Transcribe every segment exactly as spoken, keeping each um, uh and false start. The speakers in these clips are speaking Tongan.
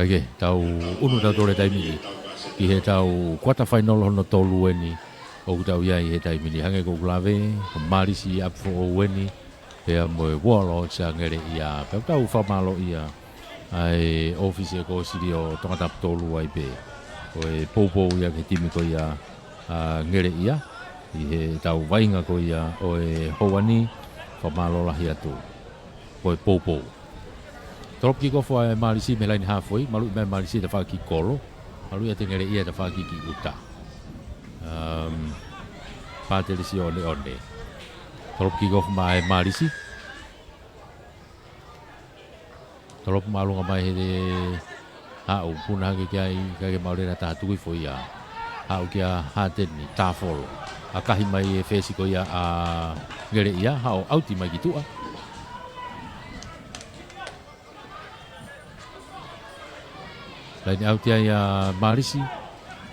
ʻIkai ke tau ʻunu tautolu he taimi ni ki he tau quarter final hono tolu eni ʻoku tau ʻi ai he taimi ni. Hangē ko ʻeku lave, ko Malisi ʻApifoʻou eni, pea mo e Warlords ʻa Ngeleʻia. Pea ʻoku tau fakamālōʻia ʻa e ʻōfisi ʻo e Kōsilio Tongatapu tolu ai pē, ko e poupou ia ki he timi ko ia ʻa Ngeleʻia ʻi he tau vaʻinga ko ia ʻo e houa ni. Fakamālō lahi atu. Ko e poupou. Tolopu kikofu ʻa e Malisi mei he laine halfway, maluʻi mai Malisi tafaʻaki ki kolo, maluʻi ʻe Ngeleʻia tafaʻaki ki ʻuta. Um, Pātelesio ʻOneʻone. Tolopu kikofu mai ʻa e Malisi. Tolopu māʻolunga mai he haʻu, puna hake ki ai, ʻikai ke maʻulele ha taha, tuku hifo ia. Haʻu kia Hateni, Tāfolo. ʻAkahi mai e fesi ko ia ʻa Ngeleʻia, haʻu ʻauti mai ki tuʻa. Laine ʻauti ai ʻa Malisi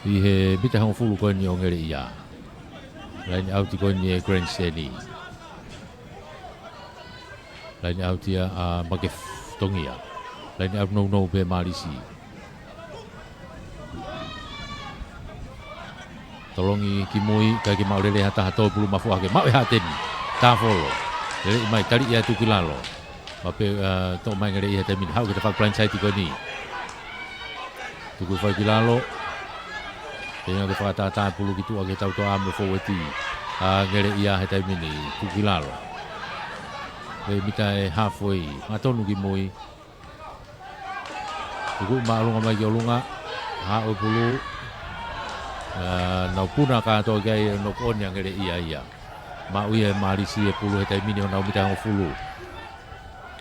ʻi he mita hongofulu ko eni ʻo Ngeleʻia. Laine ʻauti ko eni ʻe Grand Seni. Laine ʻauti ʻa Makef Tongia. Laine ʻauti nounou pē Malisi. Tolongi ki mui, ʻikai ke maʻulele ha taha, toe pulu mafua hake, maʻu ʻe Hateni. Tāfolo. Lele mai, tali ia tuku ki lalo. Mape, uh, toʻo mai Ngeleʻia he taimi ni, haʻu ki he tafaʻaki blindside ko eni. Tuku hifo ki lalo. Feinga ke fakatātā e pulu ki tuʻa ki he tautoʻa mo e fōueti ʻa Ngeleʻia he taimi ni, tuku ki lalo. Mei he mita ʻe halfway, hangatonu ki mui. Tuku māʻolunga mai ki ʻolunga, haʻu e pulu. Uh, nau puna kātoa ki ai ʻo noko ʻoni ʻa Ngeleʻia ia. Maʻu ia ʻe Malisi e pulu he taimi ni honau mita hongofulu.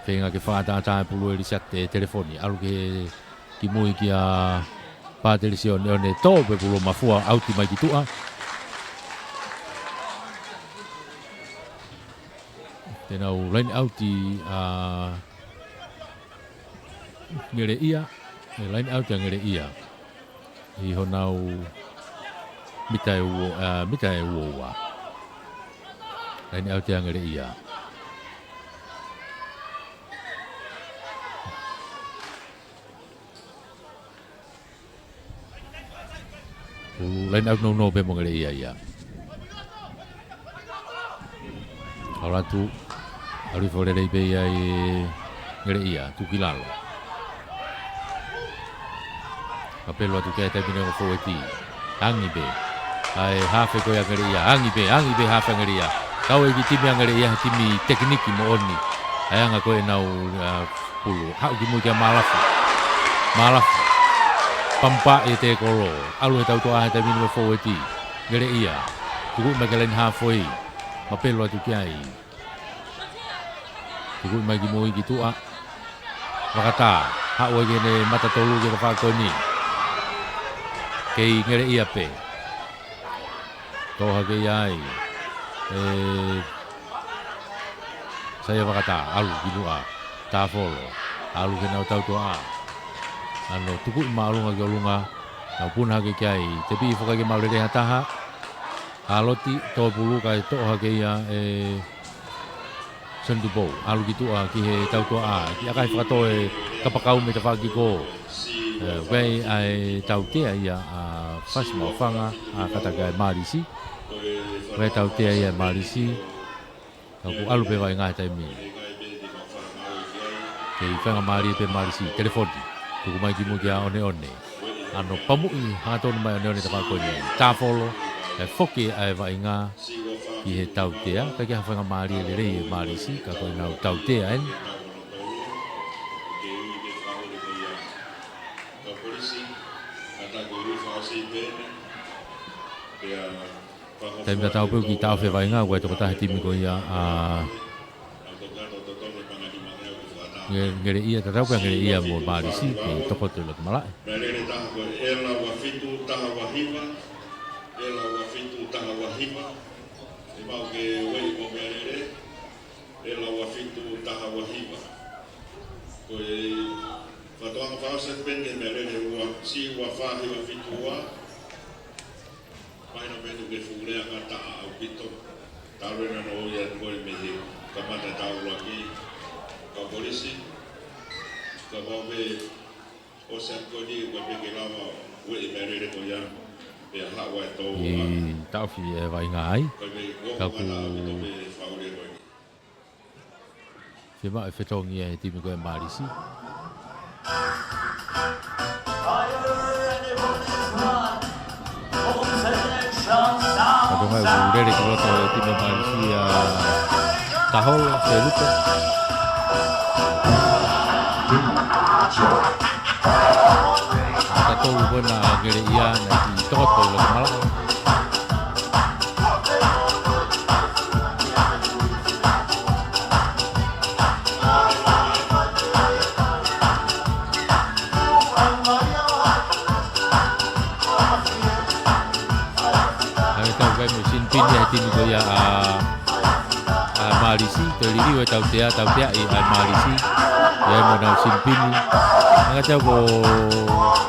Feinga ke fakatātā e pulu ʻe Lisiate Telefoni. ʻAlu ki he, ki mui kia Pātelesio ʻOneʻone, toe pulu mafua, ʻauti mai ki tuʻa. Te nau laine ʻauti ʻa Ngeleʻia, ʻe laine ʻauti ʻa Ngeleʻia ʻi honau mita ʻe ua, ʻa, mita ʻe ua ua. Laine ʻauti ʻa Ngeleʻia. Pulu, laine ʻauti nounou pē mo Ngeleʻia ia. ʻAlu atu, ʻalu hifo lelei pē ia ʻe Ngeleʻia, tuku ki lalo. Mapelu atu ki he taimi ni ʻo e fōueti. Angi pē. ʻA e hafe ko ia ʻa Ngeleʻia. Angi pē, angi pē hafe ʻa Ngeleʻia. Kau e kiʻi timi ʻa Ngeleʻia, timi tekiniki moʻoni. ʻA e anga ko ē ʻenau, uh, pulu. Haʻu ki mui kia Malafu. Malafu. Pampa e te kolo. ʻAlu he tautoʻa he taimi ni mo e fōueti. Ngeleʻia. Tuku mai ki he laine halfway. Mapelu atu ki ai. Tuku mai ki mui ki tuʻa. Vakatā. Haʻu ai ki heʻene mata tolu ki he tafaʻaki ko eni. Kei Ngeleʻia pē. Toʻo hake ia ai ʻe Saia Vakatā, ʻalu ki tuʻa. Tāfolo, ʻalu ki heʻenau tautoʻa. ʻAno tuku māʻolunga ki ʻolunga, nau puna hake ki ai, tepi foki ke maʻulele ha taha. Haloti, toe pulu kae toʻo hake ia ʻe Sonny Tupou, ʻalu ki tuʻa ki he tautoʻa, kiʻi ʻakahi fakatō e kapakau mei he tafaʻaki ko ē. ʻE, ʻoku ʻi ai e tautea ia ʻa Fasi Maʻufanga, ʻa kātaki ʻa Malisi. ʻOku ʻi ai e tautea ia ʻa Malisi. Ka ʻoku ʻalu pē vaʻinga he taimi ni. Kei faingamālie pē Malisi, telefoni. Tuku mai ki mui kia ʻOneʻone. ʻAno pamuʻi hangatonu mai ʻOneʻone tafaʻaki ko eni. Tāfolo, ʻe foki ʻa e vaʻinga ki he tautea, ʻikai ke ʻi ai ha faingamālie lelei ʻe Malisi, ka ko ʻenau tautea eni. Taimi tatau pē ʻoku kiʻi taʻofi e vaʻinga, ʻoku ʻi ai e tokotaha he timi ko ia ʻa Nge-, Ngeleʻia, tatau pē ʻa Ngeleʻia mo Malisi, ke tokoto ʻi loto malaʻe. Meʻalele taha ko e ʻela ua fitu taha ua hiva, ʻela ua fitu taha ua hiva, ʻe maʻu ke ueʻi mo Meʻalele, ʻela ua fitu taha ua hiva. Ko e fakatoanga fakaʻosi pē ki he Meʻalele ua, si ua fā hiva fitu ua. Mahino pē ʻoku ke fuʻu lea ngataʻa ʻaupito. Talu ena naʻa nau ʻi ai ko ē mei he kamata e tau ʻuluaki. Kau Polisi, kapau pē ʻO Sam Cody, ʻoku ʻikai ke lava ʻo ueʻi e meʻalele ko ia, pea haʻu ʻa e tō ʻi ʻa. Taʻofi e vaʻinga ai. Ka ʻoku fiemaʻu e fetongi ʻa e timi ko ia ʻa Malisi. Ka ko e ʻuhinga ʻoku lele ki loto e timi ʻa Malisi ʻa Taholo Selupe. Ka tolu ko ena ʻa Ngeleʻia naʻe kiʻi toto ʻi loto malaʻe. ʻA ia tau kai mo e sinipini ʻa e timi ko ia ʻa, ʻa Malisi, toe liliu e tautea, tauteaʻi ʻa Malisi, ʻi ai mo ʻenau sinipini. ʻA ia tau ko,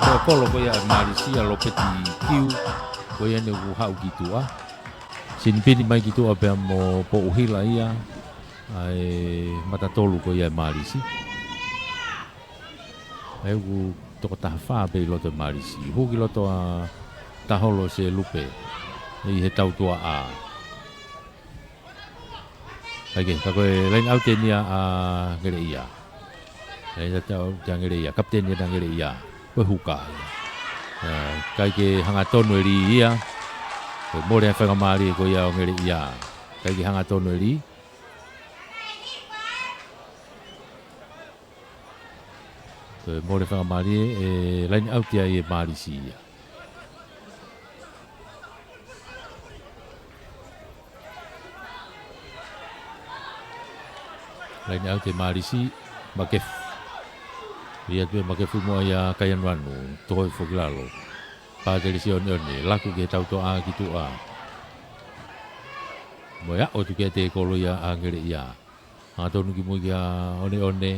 ko e kolo ko ia ʻa Malisi, ʻa Lopeti Kiu, ko ia ne ʻoku haʻu ki tuʻa. Sinipini mai ki tuʻa pea mo Poʻuhila ia, ʻa e mata tolu ko ia ʻa Malisi. ʻA ia ʻoku toko taha fā pē ʻi loto ʻa Malisi. Hū ki loto ʻa Taholo Selupe ʻi he tautuaʻā. ʻIkai ke, ka ko e line out eni ʻa Ngeleʻia. Line out ʻa Ngeleʻia. Kapiteni ʻa Ngeleʻia. Ko e huka ia. ʻA, ʻikai ke hangatonu e lī ia. Ko e mole ʻa e faingamālie ko ia ʻo Ngeleʻia. ʻIkai ke hangatonu e lī. Ko e mole faingamālie ʻe line out ia ʻe Malisi ia. Line out ʻe Malisi, Makefu. Lī atu ʻe Makefu mo ia Kaianuanu, toho hifo ki lalo. Pātelesi ʻOneʻone, laku ki he tautuaʻā ki tuʻa. Mo e aʻu atu ki he kolo ia ʻa Ngeleʻia. Hangatonu ki mui kia ʻOneʻone,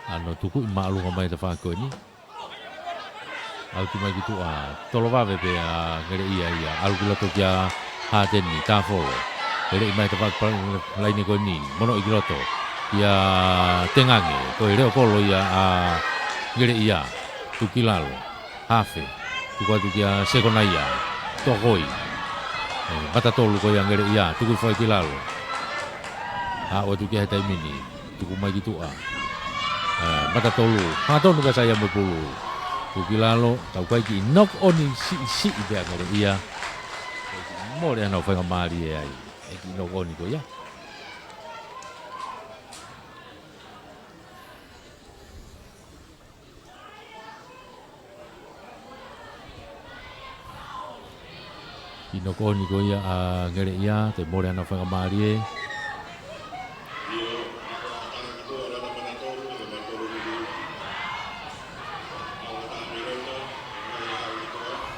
ʻa ʻene tukuʻi māʻolunga mai tafaʻaki ko eni. ʻAuti mai ki tuʻa, tolo vave pē ʻa Ngeleʻia ia, ʻalu ki loto kia Hateni, Tafolo. Peleʻi mai tafaʻaki pala-, laine ko eni, monoʻi ki loto. Kia Tengange, ko e leʻo kolo ia ʻa Ngeleʻia, tuku ki lalo. Hafe. Tuku atu kia Sekonaia. Tokoi. ʻE, mata tolu ko ia ʻa Ngeleʻia. Tuku foʻi ki lalo. Haʻu atu ki he taimi ni. Tuku mai ki tuʻa. ʻE, mata tolu. Hangatonu kia Saia mo e pulu. Tuku ki lalo. Tau kai kiʻi knock on siʻisiʻi pē ʻa Ngeleʻia. Mole ʻenau faingamālie ai. ʻE kiʻi knock on ko ia. Kiʻi knock on ko ia ʻa Ngeleʻia, toe mole ʻenau faingamālie.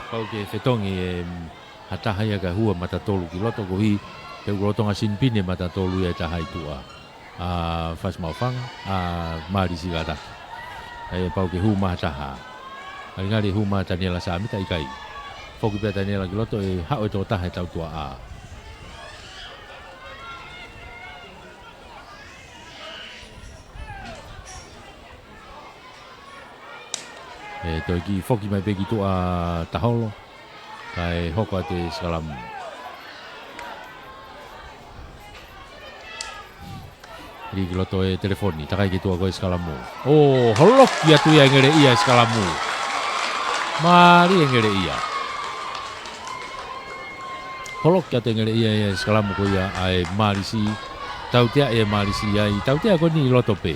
Pau ke fetongi e ha taha ia ka hū ʻa e mata tolu ki loto koeʻuhi, he ʻoku lolotonga sinipini e mata tolu ia ʻe taha ʻi tuʻa. ʻA Fasi Maʻufanga, ʻa Malisi Kataki. ʻA ia pau ke hū mai ha taha. Ngalingali hū mai Taniela Sāmita ʻikai. Foki pē ʻa Taniela ki loto ʻe haʻu e toko taha e tautuaʻā. ʻE toe kiʻi foki mai pē ki tuʻa Taholo. Kae hoko atu e sikalamu. Lī ki loto e telefoni, takai ki tuʻa ko e sikalamu. ʻO, holoki atu ia ʻe Ngeleʻia e sikalamu. Mālie ʻe Ngeleʻia. Holoki atu ʻe Ngeleʻia e sikalamu ko ia ʻa e Malisi. Tauteaʻi ʻe Malisi ai, tautea ko eni ʻi loto pē.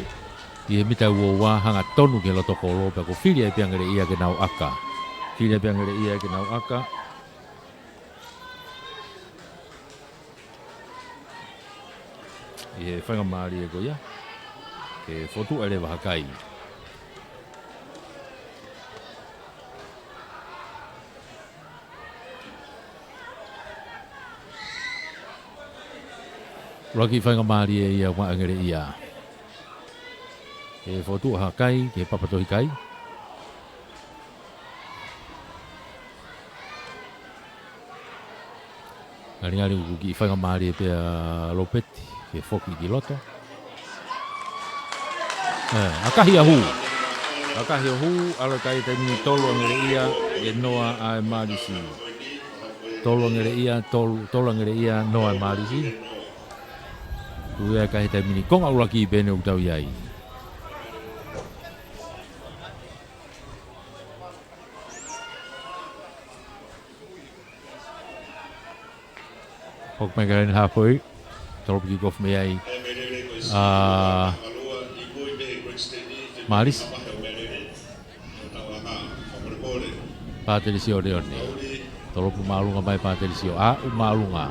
ʻI he mita ua ua hangatonu ki he loto kolo pea ko e fili ai pē ʻa Ngeleʻia ke nau ʻaka. Fili ai pē ʻa Ngeleʻia ke nau ʻaka. ʻI he faingamālie ko ia. Ke fokotuʻu leva ha kai. ʻUluaki faingamālie ia maʻa Ngeleʻia. ʻE fokotuʻu ha kai, ki he papa tohi kai. Ngalingali ʻoku kiʻi faingamālie pē ʻa Lopeti, ke foki ki loto. ʻE, ʻakahi ʻa hū. Ka ʻi he hū, ʻalu e kai he taimi ni, tolu ʻa Ngeleʻia, ʻe noa ʻa e Mālisi. Tolu ʻa Ngeleʻia, tolu, tolu ʻa Ngeleʻia, noa ʻa e Mālisi. Tuʻu ia e kai he taimi ni, konga ʻuluaki pē ʻeni ʻoku tau ʻi ai. Hoko mai ki he laine haafe. Tolopu kick off mei ai ʻa Mālisi. Pātelisiō Leone. Tolopu māʻolunga mai Pātelisiō. Aʻu māʻolunga.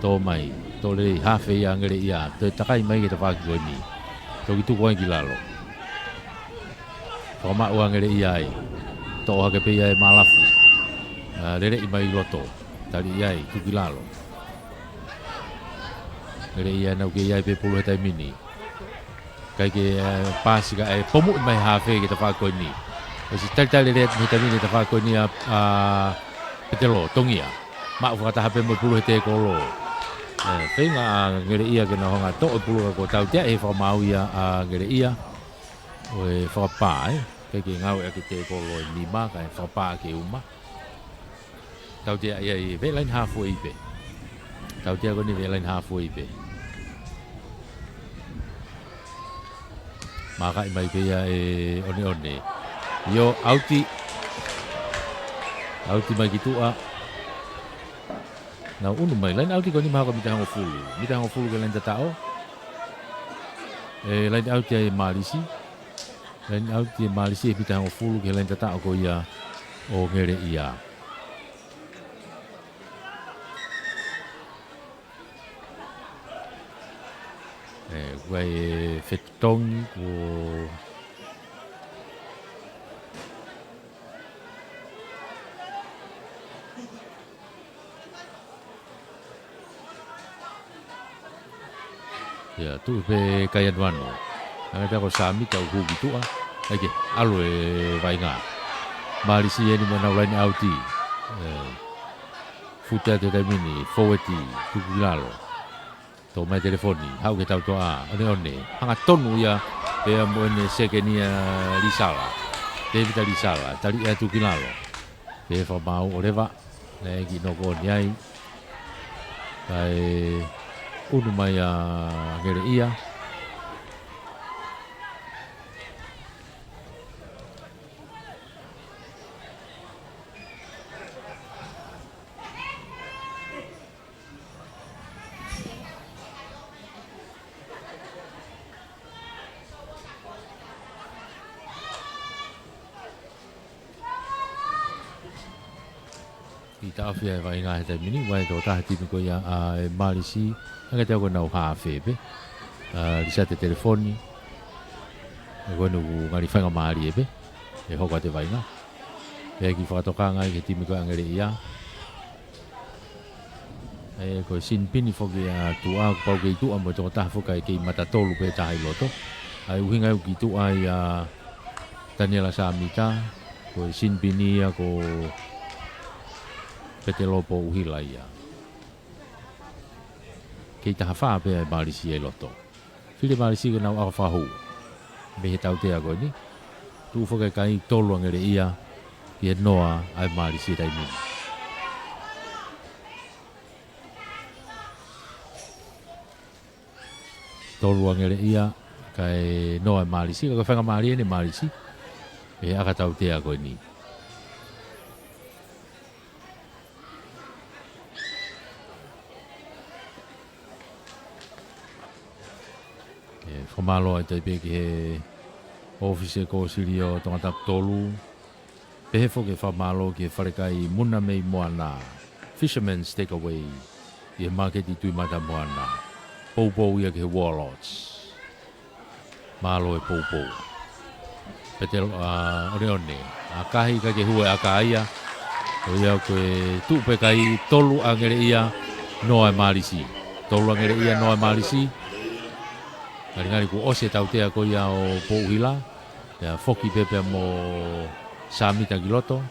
Tō mai. Tō lelei, haafe ia ʻa Ngeleʻia. Toe takai mai ki he tafaʻaki ko eni. Toki tuku ai ki lalo. Fakamaʻu ʻa Ngeleʻia ai. Toʻo hake pē ia ʻe Malafu. ʻA, leleʻi mai ʻi loto. Tali ai, tuku ki lalo. Ngeleʻia ʻoku nau kei ʻi ai pē pulu he taimi ni. Kai ke, ʻa, paasi kae pomuʻi mai haafe ki he tafaʻaki ko eni. ʻOsi talitali lelei he taimi ni tafaʻaki ko eni ʻa, ʻa Petelo, tongia. Maʻu fakataha pē mo e pulu he tēkolo. ʻE, feinga ʻa Ngeleʻia ke nau hanga toʻo e pulu ka ko e tautea ʻe he fakamaau ia ʻa Ngeleʻia. ʻO e fakapā, ē? Kai ke ngāueʻaki e tēkolo ʻe nima, kae fakapā ʻaki ʻe uma. Tautea ia ʻi he laine haafe pē. Tautea ko eni he laine haafe pē. Mākaʻi mai pē ia ʻe ʻOneʻone. ʻIo, ʻauti. ʻAuti mai ki tuʻa. Nau ʻunu mai, laine ʻauti ko eni mahalo ko e mita hongofulu. Mita hongofulu ki he laine tataʻo. ʻE, laine ʻauti ʻa e Mālisi. Laine ʻauti ʻa e Mālisi he mita hongofulu ki he laine tataʻo ko ia ʻo Ngeleʻia. ʻE, ʻoku ʻi ai e fetongi ko Ia, tuʻu pē kai anuanu. Hangē ko Sāmita ʻoku hū ki tuʻa. ʻAi ke, ʻalu e vaʻinga. Mālisi ʻeni mo ʻenau laine ʻauti. ʻE, fute atu he taimi ni, fōueti, tuku ki lalo. Tō mai telefoni, haʻu ki he tautoʻa, ʻOneʻone. Hangatonu ia, pea mo ʻene sekeni ʻa Lisala. Tēvita Lisala, tali atu ki lalo. Pea fakamaau ʻOleva. Naʻe kiʻi noko ʻoni ai. Kae ʻunu mai ʻa Ngeleʻia. ʻI taʻofi ʻa e vaʻinga he taimi ni, ʻoku ʻi ai e tokotaha he timi ko ia ʻa e Mālisi, hangē ko ʻenau haafe pē. ʻA, Lisate Telefoni, ʻa ko ʻenau ngali faingamālie pē, ʻe hoko atu e vaʻinga. Pea kiʻi fakatokanga ai ki he timi ko ia ʻa Ngeleʻia. ʻE, ko e sinipini foki ʻa tuʻa, kuo pau ke ʻi tuʻa mo e tokotaha foki ʻoku kei mata tolu pē taha ʻi loto. ʻA e ʻuhinga ʻoku ʻi tuʻa ai ʻa Taniela Sāmita, ko e sinipini ia ko Petelo Pouʻuhila ia. Kei taha fā pē ʻa e Mālisi ʻi loto. Fili Mālisi ke nau ʻaka fakahū mei he tautea ko eni. Tuʻu foki e kai, tolu ʻa Ngeleʻia ki he noa ʻa e Mālisi he taimi ni. Tolu ʻa Ngeleʻia, kae noa ʻa e Mālisi, ka ko e faingamālie ʻeni ʻa e Mālisi he ʻaka tautea ko eni. ʻE, fakamālō ai atu pē ki he ʻōfisi Kōsilio Tongatapu tolu. Pehē foki e fakamālō ki he falekai Muna mei Moana, Fisherman's Takeaway, ʻi he māketi Tuʻi Mata Moana. Poupou ia ki he Warlords. Mālō e poupou. Petelo, ʻa, ʻOneʻone. ʻAkahi kae ʻikai ke hū e ʻaka ia. Ko ia ko e tuʻu pē kai, tolu ʻa Ngeleʻia, noa ʻa e Mālisi. Tolu ʻa Ngeleʻia, noa ʻa e Mālisi. Ngalingali kuo ʻosi e tautea ko ia ʻo Pouʻuhila. Pea foki pē pea mo Sāmita ki loto.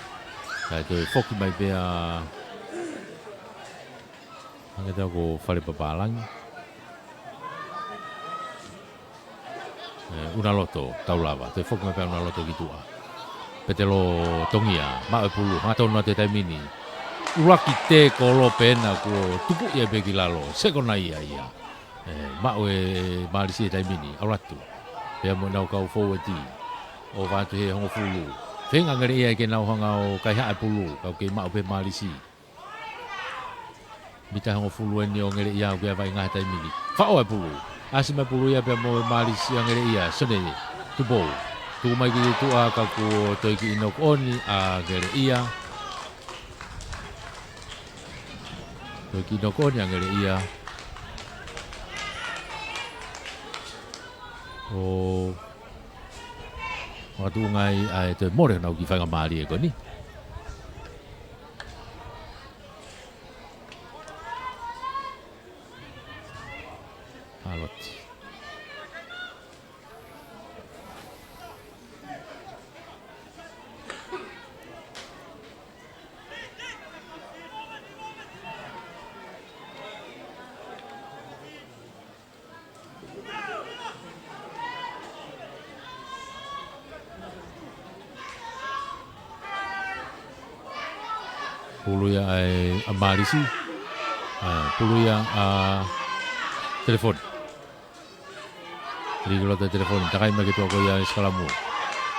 Kae toe foki mai pē ʻa, hangē ko Fale Papālangi. ʻE, ʻUnaloto, tau lava. Toe foki mai pē ʻa ʻUnaloto ki tuʻa. Petelo Tongia, maʻu e pulu, hangatonu atu he taimi ni. ʻUluaki tēkolo pē ena kuo tuku ia pē ki lalo. Sekona ia ia. ʻE, maʻu ʻe Malisi he taimi ni, ʻalu atu. Pea mo ʻenau kau foueti. ʻOfa atu he hongofulu. Feinga Ngeleʻia ke nau hanga ʻo kaihaʻa e pulu. Ka ʻoku kei maʻu pē Malisi. Mita hongofulu eni ʻo Ngeleʻia ʻoku ʻi ai e vaʻinga he taimi ni. Faʻo e pulu. ʻAsi mai e pulu ia pea mo Malisi ʻa Ngeleʻia. Sone Tupou. Tuku mai ki tuʻa ka kuo toe kiʻi knock on ʻa Ngeleʻia. Toe kiʻi knock on ʻa Ngeleʻia. ʻO makatuʻunga ai ʻa e toe mole honau kiʻi faingamālie ko eni. ʻAlu atu. Pulu ia ʻa e, ʻa Malisi. ʻA, pulu ia ʻa Telefoni. Lī ki loto e Telefoni, takai mai ki tuʻa ko ia e sikalamu.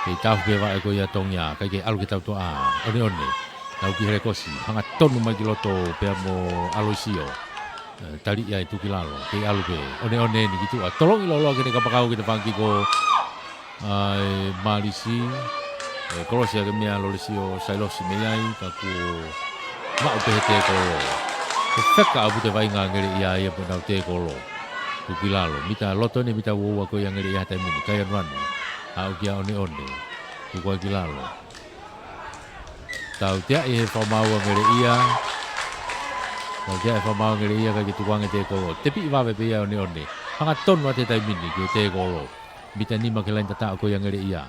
Kei tafu pē vaʻe ko ia Tongia, ʻikai ke ʻalu ki he tautuʻa, ʻOneʻone. Nau kiʻi helekosi, hangatonu mai ki loto pea mo ʻAlosio. ʻE, tali ia ʻe tuku ki lalo, kei ʻalu pē, ʻOneʻone eni ki tuʻa. Tolongi loloa ki heʻene kapakau ki he tafaʻaki kiko ʻa e Malisi. ʻE, kolosi ʻa e meʻa Lolesio Sailosi mei ai, ka kuo maʻu pē he tēkolo. Ko e feka ʻaupito e vaʻinga Ngeleʻia ia pea nau tēkolo. Tuku ki lalo. Mita loto eni, mita uaua ko ia Ngeleʻia he taimi ni. Kai anuanu. Haʻu kia ʻOneʻone. Tuku ai ki lalo. Tauteaʻi he fakamaau ʻa Ngeleʻia. Tauteaʻi he fakamaau ʻa Ngeleʻia ka ke tukuange tēkolo. Tepiʻi vave pē ia ʻOneʻone. Hangatonu atu he taimi ni ki he tēkolo. Mita nima ki he laini tataʻo ko ia Ngeleʻia.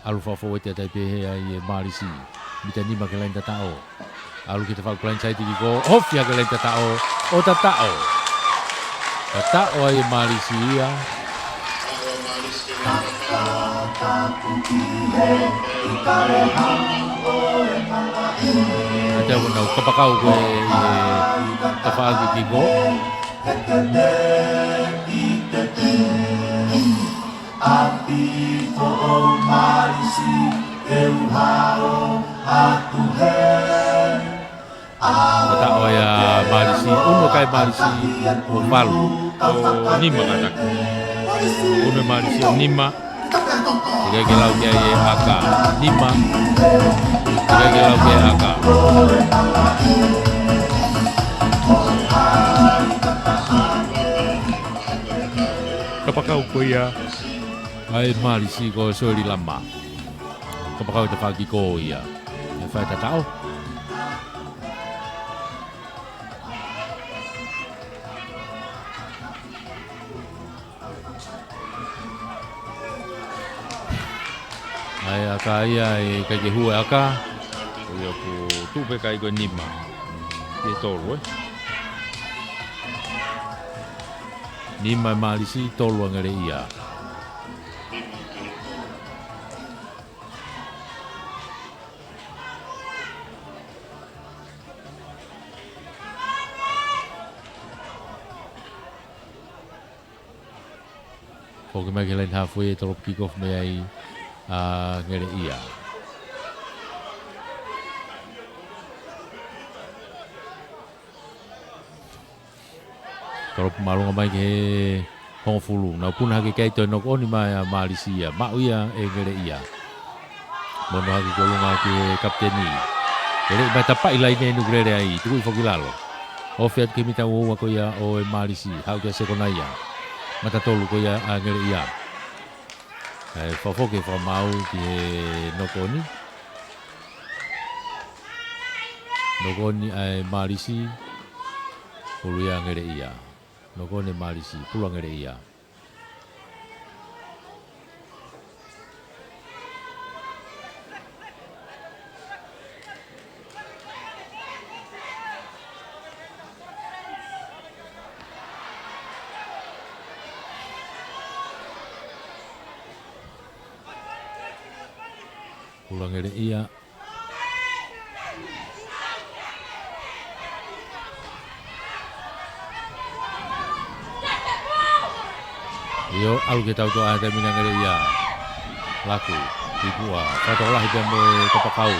ʻAlu fakafoueti atu ai pē he ai e Malisi. Mita nima ki he laini tataʻo. ʻAlu ki he tafaʻaki blindside kick, ʻo ofi hake laini tataʻo. ʻO tataʻo. Tataʻo ai e Malisi ia. Ate au nau kapakau ko e, e tafaʻaki kick. ʻApi foʻou Malisi, ʻe u hao atu hē. Tataʻo ia Malisi, ʻunu kai Malisi, ʻo valu, ʻo nima kātaki. ʻUnu Malisi ʻo nima, ʻikai ke lau ki ai e ʻaka, nima, ʻikai ke lau ki ai e ʻaka. Kapakau ko ia ʻa e Malisi ko Soeli Lama. Kapakau e tafaʻaki kick ia. ʻE fai tataʻo. ʻA e ʻaka ia ʻe ʻikai ke hū e ʻaka. Ko ia kuo tuʻu pē kai ko e nima. Ki he tolu, ē. Nima ʻa Malisi, tolu ʻa Ngeleʻia. Foki mai ki he laini hafu ʻe tolopu kick off mei ai ʻa Ngeleʻia. Tolopu māʻolunga mai ki he hongofulu. Nau puna hake ki ai, toe knock on mai ʻa Malisi ia. Maʻu ia ʻe Ngeleʻia. Mono hake ki ʻolunga ki he kapiteni. Ngeleʻia mai tapaʻi laine ʻi he nukulele ai. Tukuʻi foki lalo. Ofi atu ki he mita uaua ko ia ʻo e Malisi. Haʻu ki he sekona ia. Mata tolu ko ia ʻa Ngeleʻia. ʻE fakafoki e fakamaau ki he knock on. Knock on ʻa e Malisi. Pulu ia Ngeleʻia. Knock on ʻa Malisi. Pulu ʻa Ngeleʻia. Pulu ʻa Ngeleʻia. ʻIo, ʻalu ki he tautoʻa he taimi ni ʻa Ngeleʻia. Laku, ki tuʻa, fakatokolahi pea mo e kapakau.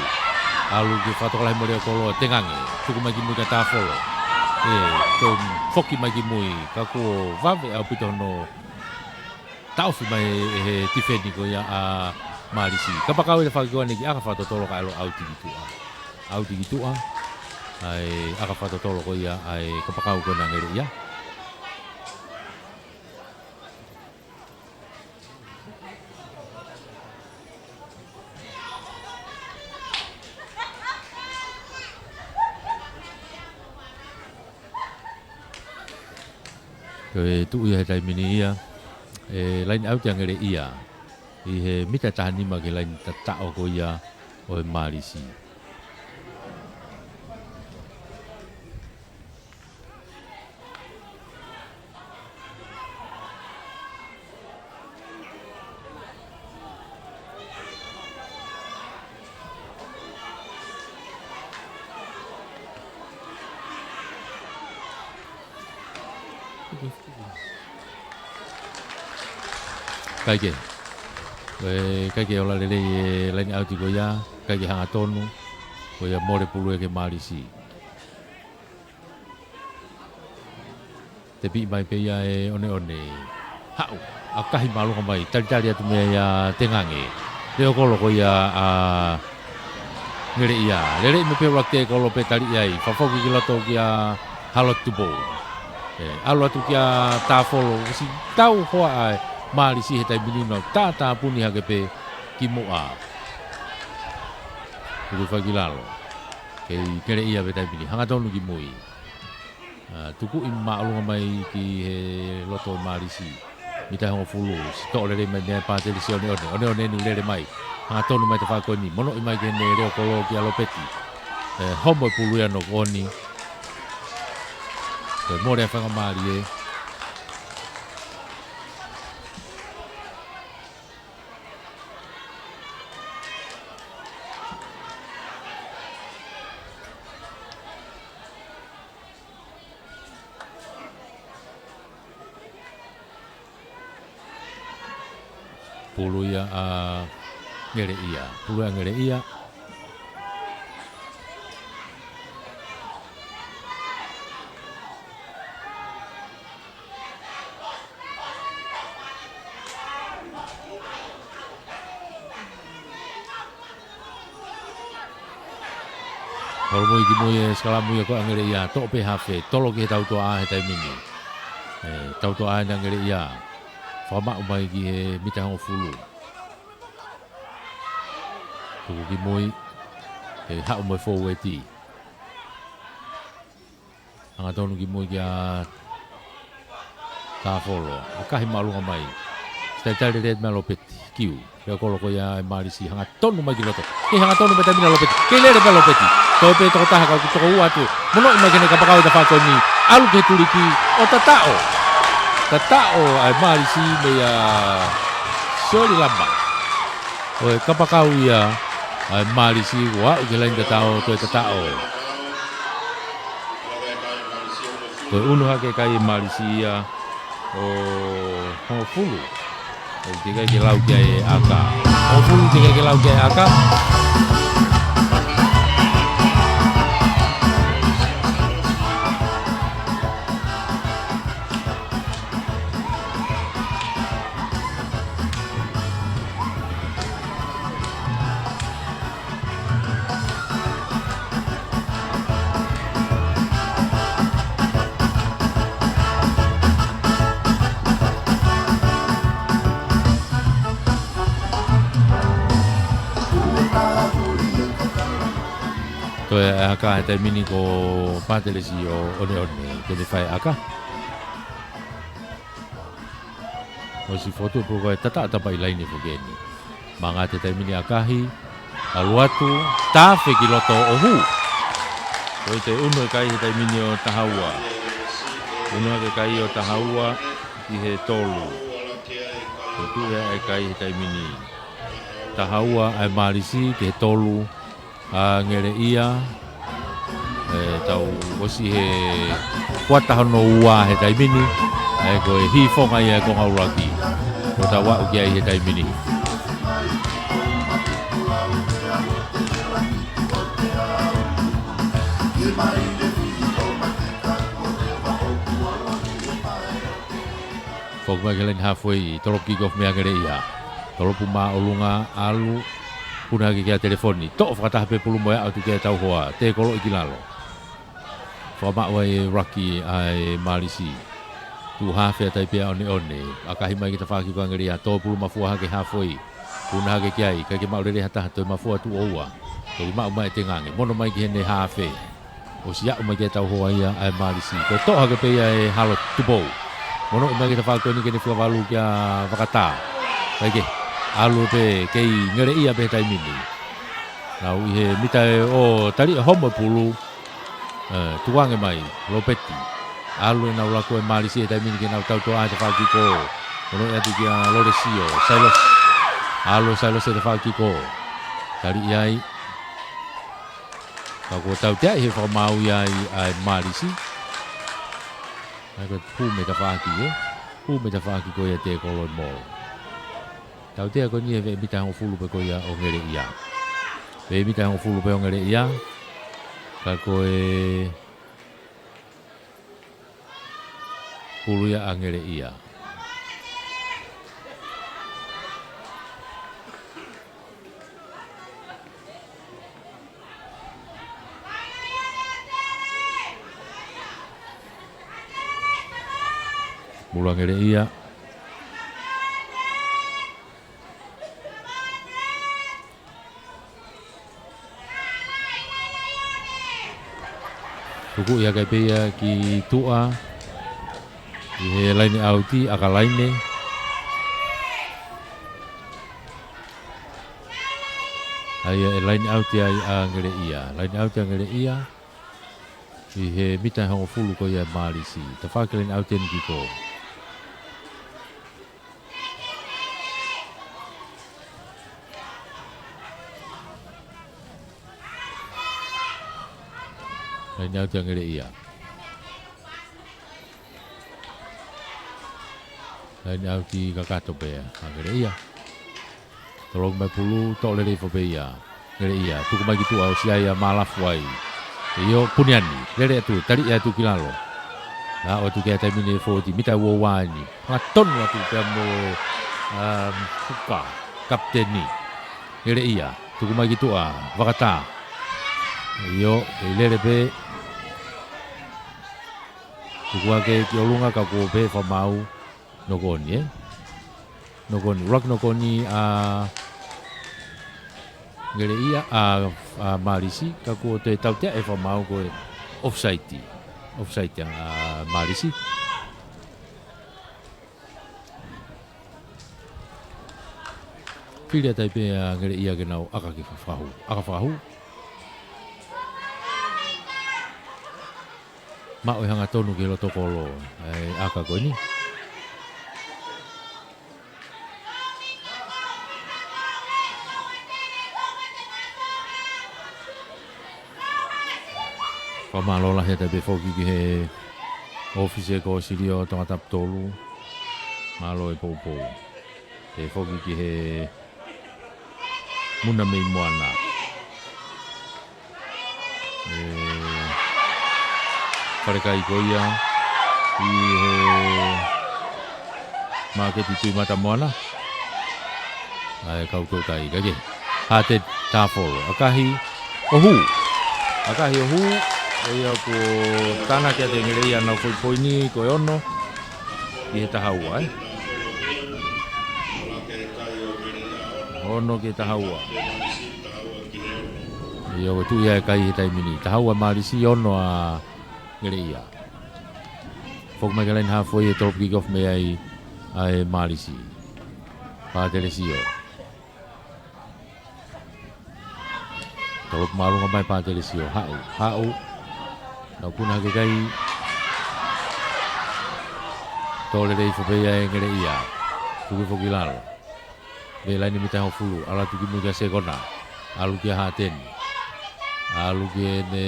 ʻAlu ki fakatokolahi mo Leokolo, tengange. Tuku mai ki mui kia Tafolo. ʻE, toe foki mai ki mui, ka kuo vave ʻaupito hono taʻofi mai ʻe he tifeni ko ia ʻa Malisi. Kapakau ʻi he fakakioa ni ki ʻaka fakatotolo kae ʻalu ʻo ʻauti ki tuʻa. ʻAuti ki tuʻa. ʻA e ʻaka fakatotolo ko ia ʻa e kapakau ko ena ʻa Ngeleʻia. Ko e tuʻu ia he taimi ni ia, ʻe laini ʻauti ʻa Ngeleʻia ʻi he mita taha nima ki he laini tataʻo ko ia ʻo e Malisi. ʻIkai ke. ʻE, ʻikai ke ola lelei e laini ʻauti ko ia, ʻikai ke hangatonu, ko ia mole pulu ia ki he Malisi. Tepiʻi mai pē ia ʻe ʻOneʻone. Haʻu, ʻakahi māʻolunga mai, talitali atu mei ai ʻa Tengange. Leokolo ko ia ʻa Ngeleʻia. Lele mai pē ʻuluaki tēkolo pea tali ai. Fakafoki ki loto kia Halotu Tupou. ʻE, ʻalu atu kia Tafolo. Siʻi tau hoa ʻa e Malisi he taimi ni, nau tātāpuni hake pē ki muʻa. Tuku hifo ki lalo. Kei Ngeleʻia he taimi ni. Hangatonu ki mui. ʻA, tukuʻi māʻolunga mai ki he loto ʻo Malisi. Mita hongofulu, siʻi toʻo lelei mai mei ai Patelisi ʻOneʻone. ʻOneʻone ʻeni lele mai. Hangatonu mai tafaʻaki ko eni. Monoʻi mai ki heʻene Leokolo kia Lopeti. ʻE, homo e pulu ia ʻo Koni. Ko e mole ʻa e faingamālie. Pulu ia ʻa Ngeleʻia. Pulu ʻa Ngeleʻia. Holomui ki mui e sikalamu ia ko ē ʻa Ngeleʻia, toʻo pē hafe, tolo ki he tautoʻa he taimi ni. ʻE, tautoʻa ʻena ʻa Ngeleʻia. Fakamaʻu mai ki he mita hongofulu. Tuku ki mui, ʻe haʻu mo e fōueti. Hangatonu ki mui kia Tafolo. ʻAkahi māʻolunga mai. Siʻi talitali lelei mei ai Lopeti. Kiu. Leokolo ko ia ʻa e Malisi. Hangatonu mai ki loto. Kei hangatonu mai taimi ni ʻa Lopeti. Kei lele pē ʻa Lopeti. Toe pē toko taha ka ʻoku toko ua atu. Monoʻi mai ki heʻene kapakau ʻe tafaʻaki ko eni. ʻAlu ki he tuliki. ʻO tataʻo. Tataʻo ʻa e Malisi mei ai ʻa Sioli Lama. Ko e kapakau ia ʻa e Malisi, ʻo aʻu ki he laini tataʻo, toe tataʻo. Ko e ʻunu hake kai ʻa e Malisi ia ʻo hongofulu. ʻOku teʻeki ai ke lau ki ai e ʻaka. Hongofulu teʻeki ai ke lau ki ai e ʻaka. Toe ʻaka he taimi ni ko Patelesi ʻo ʻOneʻone ke ne fai ʻaka. ʻOsi fotu pulu ko e tataʻo tapa ʻi laine foki eni. Mangata he taimi ni ʻakahi, ʻalu atu, tafe ki loto ʻo hū. Ko e toe ʻunu e kai he taimi ni ʻo taha ua. ʻUnu hake kai ʻo taha ua ki he tolu. Ko e tuʻu ia e kai he taimi ni. Taha ua ʻa e Mālisi ki he tolu ʻa Ngeleʻia. ʻE, tau ʻosi he kuata hono ua he taimi ni. ʻE, ko e hīfonga ia ʻa e konga ʻuluaki. Ko ʻetau aʻu ki ai he taimi ni. Foki mai ki he laine halfway, tolopu kick off mei a Ngeleʻia. Tolopu māʻolunga, ʻalu, puna hake kia Telefoni. Toʻo fakataha pē pulu mo e aʻu atu kia Tauhoa, tēkoloʻi ki lalo. Fakamaʻu ai e ruck ʻa e Mālisi. Tuʻu haafe ʻa Taipea ʻOneʻone. ʻAkahi mai ki he tafaʻaki ko ia ʻa Ngeleʻia, tō pulu mafua hake halfway. Puna hake ki ai, ʻikai ke maʻu lelei ha taha, toe mafua tuʻo ua. Toki maʻu mai e tengange, mono mai ki heʻene haafe. ʻOsi aʻu mai kia Tauhoa ia ʻa e Mālisi. Ko e toʻo hake pē ia ʻe Halo Tupou. Mono mai ki he tafaʻaki ko eni ke ne fika valu kia Vakatā. ʻIkai ke, ʻalu pē kei Ngeleʻia pē he taimi ni. Nau ʻi he mita ʻe ʻo tali ʻe homo e pulu. ʻE, tukuange mai, Lopeti. ʻAlu ʻenau laku ʻa e Mālisi he taimi ni ke nau tautoa he tafaʻaki ko. Mono atu kia Lolesio, Sailosi. ʻAlu Sailosi he tafaʻaki ko. Tali ʻi ai. Ka kuo tauteaʻi he fakamaau ia ʻa e Mālisi. ʻAi ko e pū mei tafaʻaki, ē? Pū mei tafaʻaki ko ia tēkoloʻi mo. Tautea ko eni he veʻe mita hongofulu pē ko ia ʻo Ngeleʻia. Veʻe mita hongofulu pē ʻo Ngeleʻia. Ka ko e pulu ia ʻa Ngeleʻia. Pulu ʻa Ngeleʻia. Tukuʻi hake pē ia ki tuʻa. ʻI he laine ʻauti, ʻaka laine. ʻAi ʻe laine ʻauti ai ʻa Ngeleʻia. Laine ʻauti ʻa Ngeleʻia. ʻI he mita hongofulu ko ia ʻa e Mālisi. Tafaʻaki laine ʻauti eni ki ko. Laine ʻauti ʻa Ngeleʻia. Laine ʻauti kakato pē ʻa Ngeleʻia. Toloki mai pulu, toʻo lelei hifo pē ia. Ngeleʻia, tuku mai ki tuʻa ʻosi ʻai ʻa Malafu ai. ʻIo, puni ʻeni, lele atu, tali atu ki lalo. Aʻu atu ki he taimi ni ʻe fōti, mita ua ua eni. Hanga tonu atu pea mo, um, Fuka, kapiteni. Ngeleʻia, tuku mai ki tuʻa, Vakatā. ʻIo, ʻe lele pē. Tuku hake ki ʻolunga ka kuo pehē fakamaau. Nokoni, ē? Nokoni, ʻuluaki nokoni ʻa Ngeleʻia, ʻa, ʻa Mālisi, ka kuo toe tautea ʻe he fakamaau ko e offside. Offside ʻa Mālisi. Fili ʻa Taipea ʻa Ngeleʻia ke nau ʻaka ki fakahū. ʻAka fakahū. Maʻu e hangatonu ki he loto kolo, ʻa e ʻaka ko eni. Fakamālō lahi atu pē foki ki he ʻōfisi ʻo e Kōsilio Tongatapu tolu. Mālō e poupou. Pehē foki ki he Muna mei Moana. ʻE, falekai ko ia ʻi he māketi Tuʻimata Moana. ʻA e kau toutai, ka ke. Hāte Tāfolo. ʻAkahi ʻo hū. ʻAkahi ʻo hū. ʻE ia kuo tānaki atu ʻe Ngeleʻia ʻenau foʻi poini ko e ono ki he taha ua, ē. Ono ki he taha ua. ʻIo, ko e tuʻu ia e kai he taimi ni. Taha ua Mālisi, ono ʻa Ngeleʻia. Foki mai ki he laine halfway ʻe tolopu kick off mei ai ʻa e Mālisi. Pātelesio. Tolopu māʻolunga mai Pātelesio. Haʻu, haʻu. Nau puna hake kai. Tō lelei hifo pē ia ʻe Ngeleʻia. Tuku foki lalo. Mei he laine mita hongofulu, ʻalu atu ki mui kia Sekona. ʻAlu kia Hateni. ʻAlu ki heʻene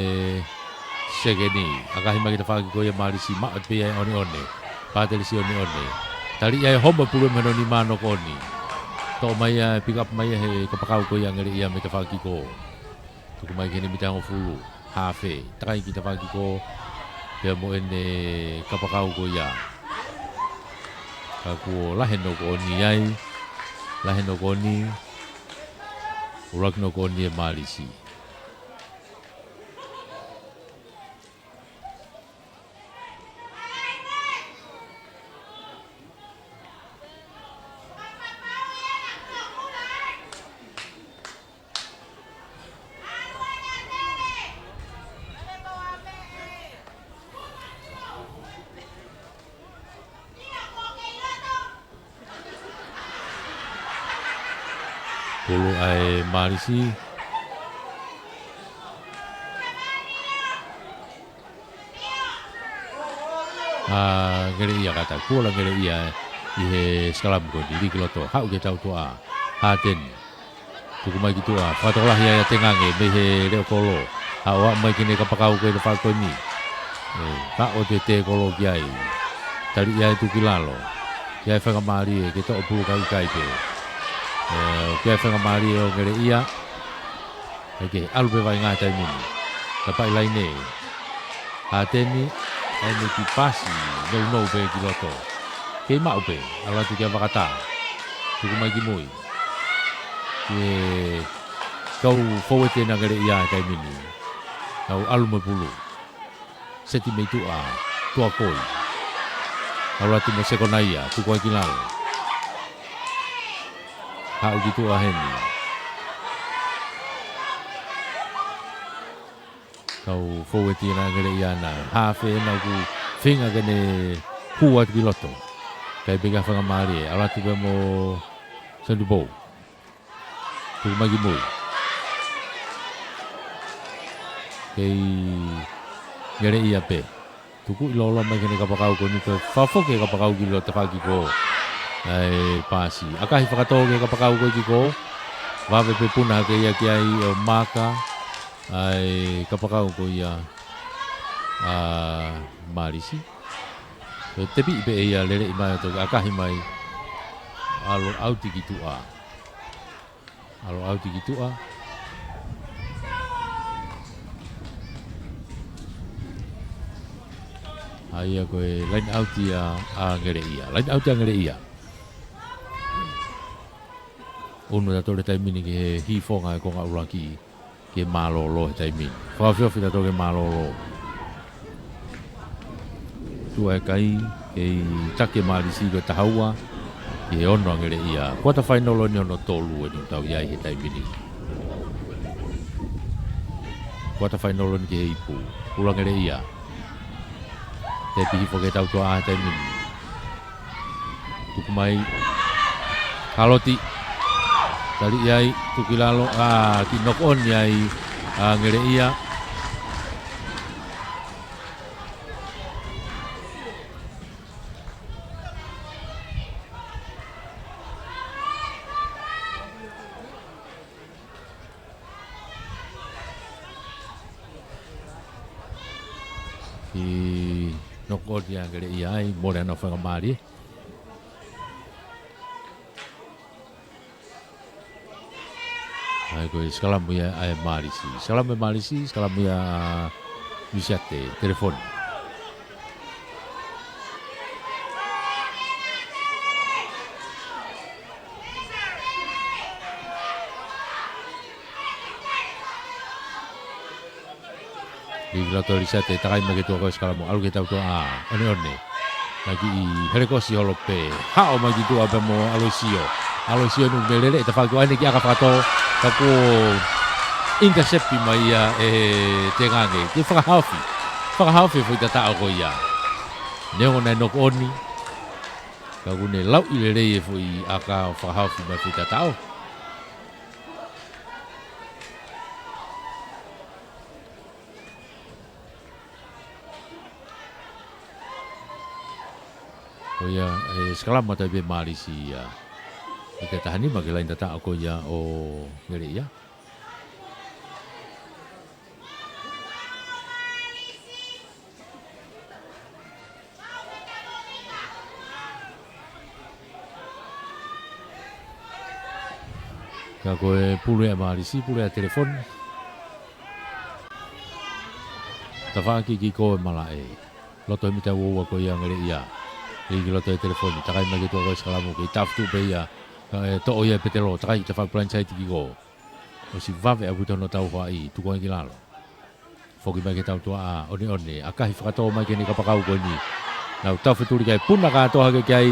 sekeni. ʻAkahi mai ki he tafaʻaki ko ia ʻa Malisi, maʻu pē ia ʻe ʻOneʻone. Patelisi ʻOneʻone. Taliʻi ia ʻe Homa Pulu mei hono nima, knock on. Toʻo mai ia, pick up mai ia ʻe he kapakau ko ia ʻa Angeleʻia mei he tafaʻaki ko. Tuku mai ki heʻene mita hongofulu. Hafe, takai ki he tafaʻaki ko, pea mo ʻene kapakau ko ia. Ka kuo lahi e knock on ai, lahi e knock on, ʻuluaki knock on ʻe Malisi. Pulu ʻa e Malisi. ʻA Angeleʻia kata, kuo ʻalu ʻa Angeleʻia ʻi he sikalamu ko eni, lī ki loto, haʻu ki he tautuʻa, Hateni. Tuku mai ki tuʻa, fakatokolahi ai ʻa Tengange mei he leʻo kolo, haʻu ʻo aʻu mai ki heʻene kapakau ko ē ʻi he tafaʻaki ko eni. ʻE, ka ʻoku te tē kolo ki ai. Taliʻi ia ʻe Tukilalo. Ki ai faingamālie ke toʻo pulu, ka ʻikai pē. ʻE, ki ai faingamālie ʻo Angeleʻia. ʻIkai ke ʻalu pē vaʻinga he taimi ni. Tapaʻi laine. Hateni, ʻai mai ki pasi, nounou pē ki loto. Kei maʻu pē, ʻalu atu kia Vakata. Tuku mai ki mui. Ki he kau fōueti ʻa Angeleʻia he taimi ni. Kau ʻalu mo e pulu. Seti mei tuʻa, Tuakoi. ʻAlu atu mo Sekonaia, tuku ai ki lalo. Haʻu ki tuʻa heni. Kau fōueti ʻa Angeleʻia na, hafe ena ʻoku feinga ke ne hū atu ki loto. ʻIkai pē ke ʻi ai ha faingamālie, ʻalu atu pē mo Sonny Bowe. Tuku mai ki mui. Kei Angeleʻia pē. Tuku ʻi lolo mai ki heʻene kapakau ko eni, toe fakafoki e kapakau ki loto, tafaʻaki ko ē ʻa e pasi. ʻAkahi fakatō ki he kapakau ko ē ki ko. Vave pē puna hake ia ki ai ʻo maaka ʻa e kapakau ko ia ʻa Malisi. Ko e tepi pē ia, lele mai ʻo toki ʻakahi mai. ʻAlu ʻauti ki tuʻa. ʻAlu ʻauti ki tuʻa. ʻA ia ko e laine ʻauti ʻa, ʻa Angeleʻia. Laine ʻauti ʻa Angeleʻia. ʻUnu tautolu he taimi ni ki he hīfonga ʻo e konga ʻuluaki, ke mālōlō he taimi ni. Fakaofiofi tautolu ke mālōlō. Tuʻa e kai, kei taki ʻe Malisi ko e taha ua ki he ono ʻa Angeleʻia. Kuata fainolo eni, hono tolu eni ʻoku tau ʻi ai he taimi ni. Kuata fainolo eni ki he ipu. Pulu ʻa Angeleʻia. Tepi hifo ki he tautuʻa he taimi ni. Tuku mai. Haloti. Taliʻi ai, tuku ki lalo, ʻa, kiʻi knock on ai ʻa Angeleʻia. Kiʻi knock on ʻa Angeleʻia ai, mole ʻena faingamālie. ʻA ia ko e sikalamu ia ʻa e Malisi. Sikalamu ʻa e Malisi, sikalamu ia ʻa Misiate, Telefoni. Lī ki loto ʻa Lisiate, takai mai ki tuʻa ko e sikalamu, ʻalu ki he tautuʻa ʻa ʻOneʻone. Mai kiʻi helekosi holo pē, haʻu mai ki tuʻa pea mo ʻAloisio. ʻAloisio ʻoku ne lele he tafaʻaki ko eni, kiʻi ʻaka fakatō, ka kuo intercept mai ia ʻe Tengange. Kiʻi fakahaofi. Fakahaofi e foʻi tataʻo ko ia. Neongo naʻe knock on, ka kuo ne lauʻi lelei e foʻi ʻaka ʻo fakahaofi mai e foʻi tataʻo. Ko ia, e, sikalamu atu ai pē ʻa Malisi ia. ʻIkai taha nima ki he laine tataʻo ko ia ʻo Ngeleʻia. Ka ko e pulu ʻa Malisi, pulu ʻa Telefoni. Tafaʻaki kiko ʻe malaʻe. Loto he mita ua ua ko ia Ngeleʻia. ʻI ki loto ʻe Telefoni. Takai mai ki tuʻa ko e sikalamu. Kei tafutu pē ia. Ka ʻe toʻo ia ʻe Petelo. Takai ki tafaʻaki blindside kiko. ʻOsi vave ʻaupito hono tau hoaʻi. Tuku ai ki lalo. Foki mai ki he tau tuaʻā, ʻOneʻone, ʻakahi fakatō mai ki heʻene kapakau ko eni. Nau tau fetuli kae puna kātoa hake ki ai,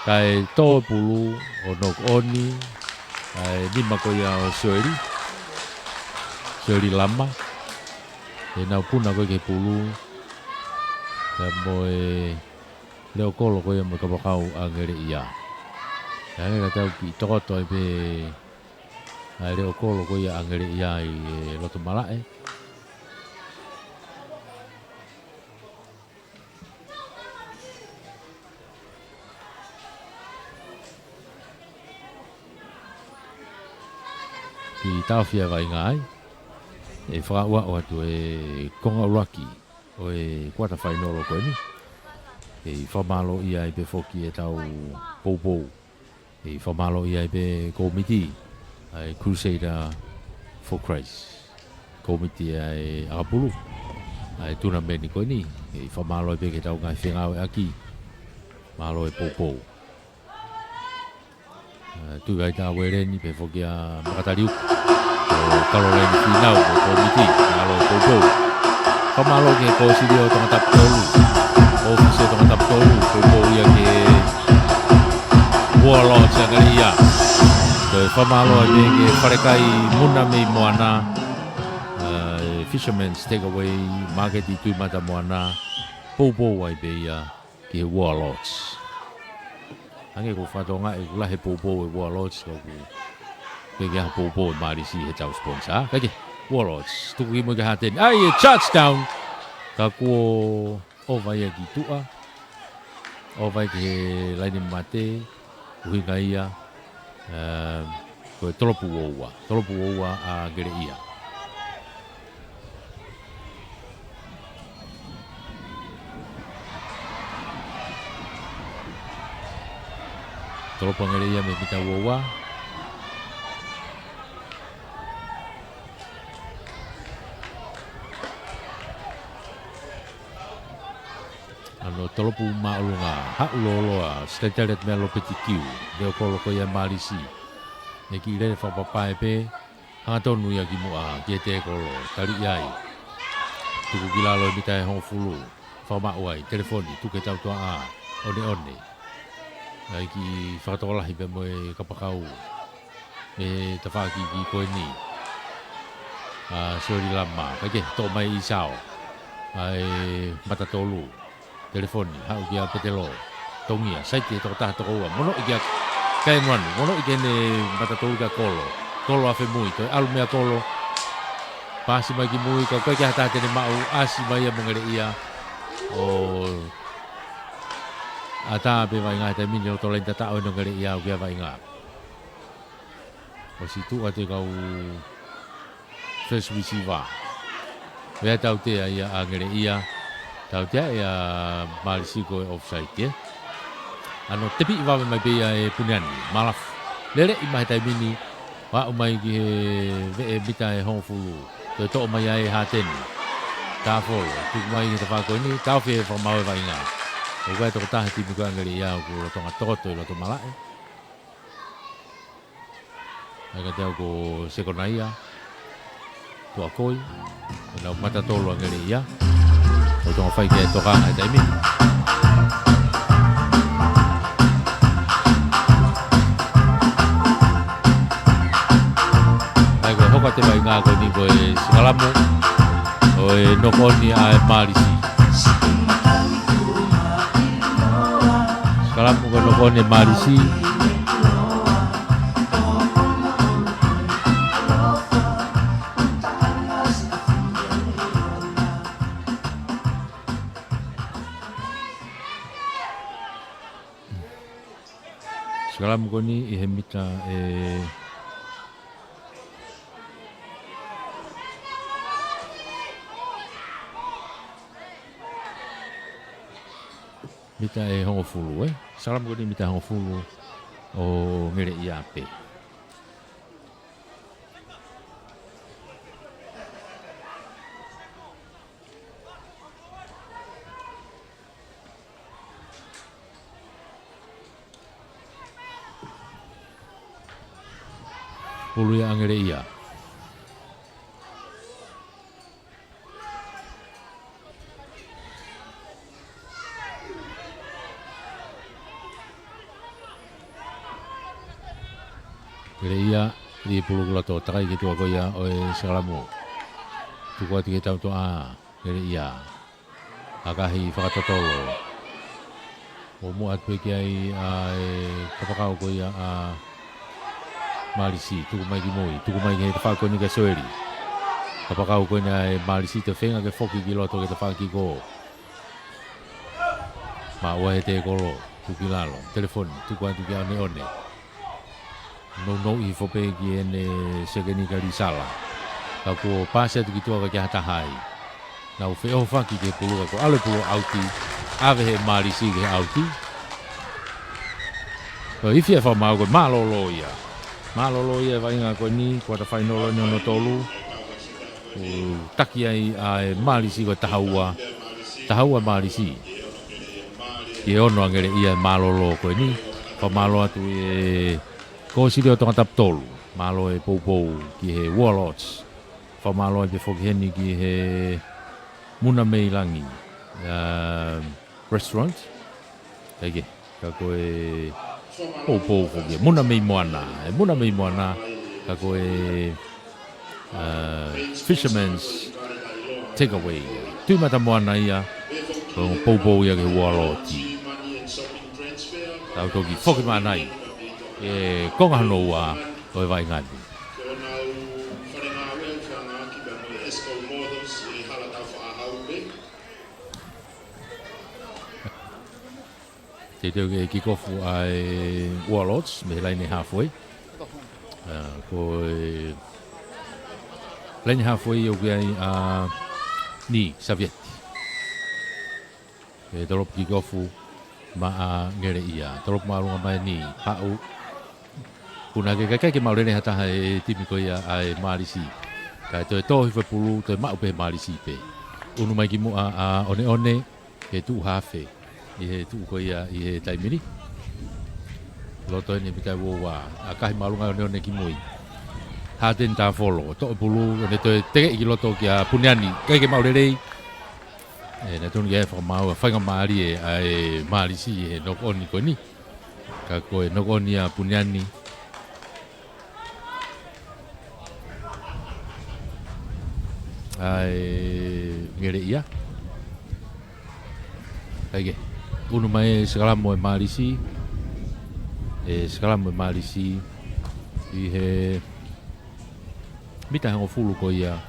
kae tō pulu ʻo knock on, kae nima ko ia ʻo Sioeli. Sioeli Lama. ʻE nau puna ko ē ki he pulu. Pea mo e leʻo kolo ko ia mo e kapakau ʻa Ngeleʻia. Kae hangē ka tau kiʻi tokoto ai pē ʻa e leʻo kolo ko ia ʻa Ngeleʻia ʻi he loto malaʻe. Kiʻi taofi ʻa e vaʻinga ai. ʻE fakaʻuaʻu atu e konga ʻuluaki ʻo e kuata fainolo ko eni. ʻE fakamālō ai pē foki e tau poupou. ʻE fakamālō ai pē kōmiti ʻa e Crusader for Christ. Kōmiti ʻa e ʻakapulu ʻa e tunameni ko eni. ʻE fakamālō ai pē ki he tau ngaahi fengāueʻaki. Mālō e poupou. ʻA, Tuʻi Vaitaʻa Ueleni pea foki ʻa Makataliuku. ʻO Kalolaini Fīnau, ʻo kōmiti, mālō e poupou. Fakamālō ki he kōsilio Tongatapu tolu. ʻŌfisi ʻo Tongatapu tolu, poupou ia ki he Warlords ʻa Ngeleʻia. Toe fakamālō ai pē ki he falekai Muna mei Moana. ʻA, Fisherman's Takeaway Market ʻi Tuʻi Mata Moana. Poupou ai pē ia ki he Warlords. Hangē ko e fatongia ʻoku lahi e poupou ʻa e Warlords, ka ʻoku ʻikai ke ʻi ai ha poupou ʻa Malisi he tau sponsor. Kae kehe, Warlords, tuku ki mui ki he hāteni. ʻAi e touchdown! Ka kuo ʻova ia ki tuʻa. ʻOva ia ki he laine mate. ʻUhinga ia, ʻa, ko e tolopu ua ua. Tolopu ua ua ʻa Ngeleʻia. Tolopu ʻa Ngeleʻia mei he mita ua ua. ʻAno tolopu māʻolunga, haʻu lōloa, Stetariat mea Lopeti Kiu, leʻo kolo ko ia Malisi. ʻE kiʻi lele fakapapae pē, hangatonu ia ki muʻa, ki he tēkolo, taliʻi ai. Tuku ki lalo e mita ʻe hongofulu, fakamaʻu ai, Telefoni, tuku ki he tau tuaʻā, ʻOneʻone. ʻAi kiʻi fakatokolahi pea mo e kapakau. ʻE tafaʻaki kiko eni. ʻA, Sioeli Lama, kae kehe, toʻo mai ʻe ʻIsao. ʻAi, Matatolu. Telefoni, haʻu kia Petelo. Tongia, saiti ʻe tokotaha tokoua. Monoʻi kia Kaenuanu, monoʻi ki heʻene Matatolu kia Kolo. Kolo afe mui, toe ʻalu meia Kolo. Paasi mai ki mui, ka ʻoku ʻikai ke ʻi ai ha taha te ne maʻu, ʻasi mai ia mo Ngeleʻia. ʻO ʻatā pē vaʻinga he taimi ni loto laine tataʻo ʻo Ngeleʻia ʻoku ʻi ai vaʻinga. ʻOsi tuʻu atu e kau first receiver. Pea tautea ia ʻa Ngeleʻia. Tautea ia Malisi ko e offside, ē. ʻAno tepiʻi vave mai pē ia ʻe Puniani. Malafu. Leleʻi mai he taimi ni. Aʻu mai ki he veʻe mita ʻe hongofulu. Toe toʻo mai ai ʻe Hateni. Tāfolo. Tuku mai ki he tafaʻaki ko eni. Taofi e fakamaau e vaʻinga. ʻOku ʻi ai e tokotaha he timi ko ia ʻa Ngeleʻia ʻoku lolotonga tokoto ʻi loto malaʻe. ʻAi ka tau ko Sekonaia, Tuakoi, ʻenau Matatolu ʻa Ngeleʻia. ʻOku tau fai ke toka he taimi. ʻAi ko e hoko atu e vaʻinga ko eni ko e sikalamu, ʻo e knock on ʻa e Malisi. Sikalamu ko e knock on ʻa e Malisi. Sikalamu ko eni ʻi he mita ʻe mita ʻe hongofulu, ē? Sikalamu ko eni mita hongofulu ʻo Ngeleʻia pē. Pulu ia ʻa Ngeleʻia. Ngeleʻia, lī pulu ki loto, takai ki tuʻa ko ia ʻo e Sikalamu. Tuku atu ki he tautoʻa, Ngeleʻia. ʻAkahi fakatotolo. ʻO muʻa atu pē ki ai ʻa e kapakau ko ia ʻa Malisi, tuku mai ki mui, tuku mai ki he tafaʻaki ko eni kia Soeli. Kapakau ko eni ʻa e Malisi, toe feinga ke foki ki loto ki he tafaʻaki ko. Maʻu ʻe he tēkolo, tuku ki lalo, telefoni, tuku atu kia ʻOneʻone. Nounou hifo pē ki heʻene sekeni kia Lisala. Ka kuo paasi atu ki tuʻa, ʻikai ke ʻi ai ha taha ai. Nau feʻohofaki ki he pulu ka kuo ʻalu e pulu ʻo ʻauti, ʻave ʻe he Malisi ki he ʻauti. Ko e ifi ʻa e fakamaau ko e mālōlō ia. Mālōlō ia e vaʻinga ko eni, kuata fainolo eni hono tolu. ʻOku taki ai ʻa e Malisi ko e taha ua. Taha ua Malisi. Ki he ono ʻa Ngeleʻia e mālōlō ko eni. Fakamālō atu ʻi he Kōsilio Tongatapu tolu. Mālō e poupou ki he Warlords. Fakamālō ai pē foki heni ki he Muna Mei Langi, um, Restaurant. ʻIkai ke, ka ko e poupou foki e Muna Mei Moana. E Muna Mei Moana, ka ko e, uh, Fisherman's Takeaway. Tui Mata Moana ia, ko e poupou ia ki he Warlord. Tau toki foki mai ai e konga hono ua ʻo e vaʻinga ni. Ko honau fale ngāue ʻoku feangaaki pea mo e Esco Motors ʻi he hala taufaʻāhau pē. Teuteu ke kick off ʻa e Warlords mei he laine halfway. ʻA, ko e laine halfway ʻoku ʻi ai ʻa Ni Savieti. ʻE tolopu kick off maʻa Ngeleʻia. Tolopu māʻolunga mai Ni, haʻu. Puna ke ʻikai ke maʻu lelei ha taha e timi ko ia ʻa e Malisi. Kae toe tō hifo e pulu, toe maʻu pē he Malisi pē. Unu mai ki muʻa ʻa ʻOneʻone, ke tuʻu hafe ʻi he tuʻu ko ia ʻi he taimi ni. Loto eni mita ua ua, ʻakahi māʻolunga ʻOneʻone ki mui. Hateni Tafolo, toʻo pulu, ʻo ne toe tekeʻi ki loto kia Puniani. ʻIkai ke maʻu lelei. ʻE, naʻe tonu ke ʻai e fakamaau, faingamālie ʻa e Malisi he knock on ko eni. Ka ko e knock on ia ʻa Puniani. ʻA e Ngeleʻia. ʻIkai ke. Unu mai e sikalamu e Malisi. E sikalamu e Malisi. ʻI he mita hongofulu ko ia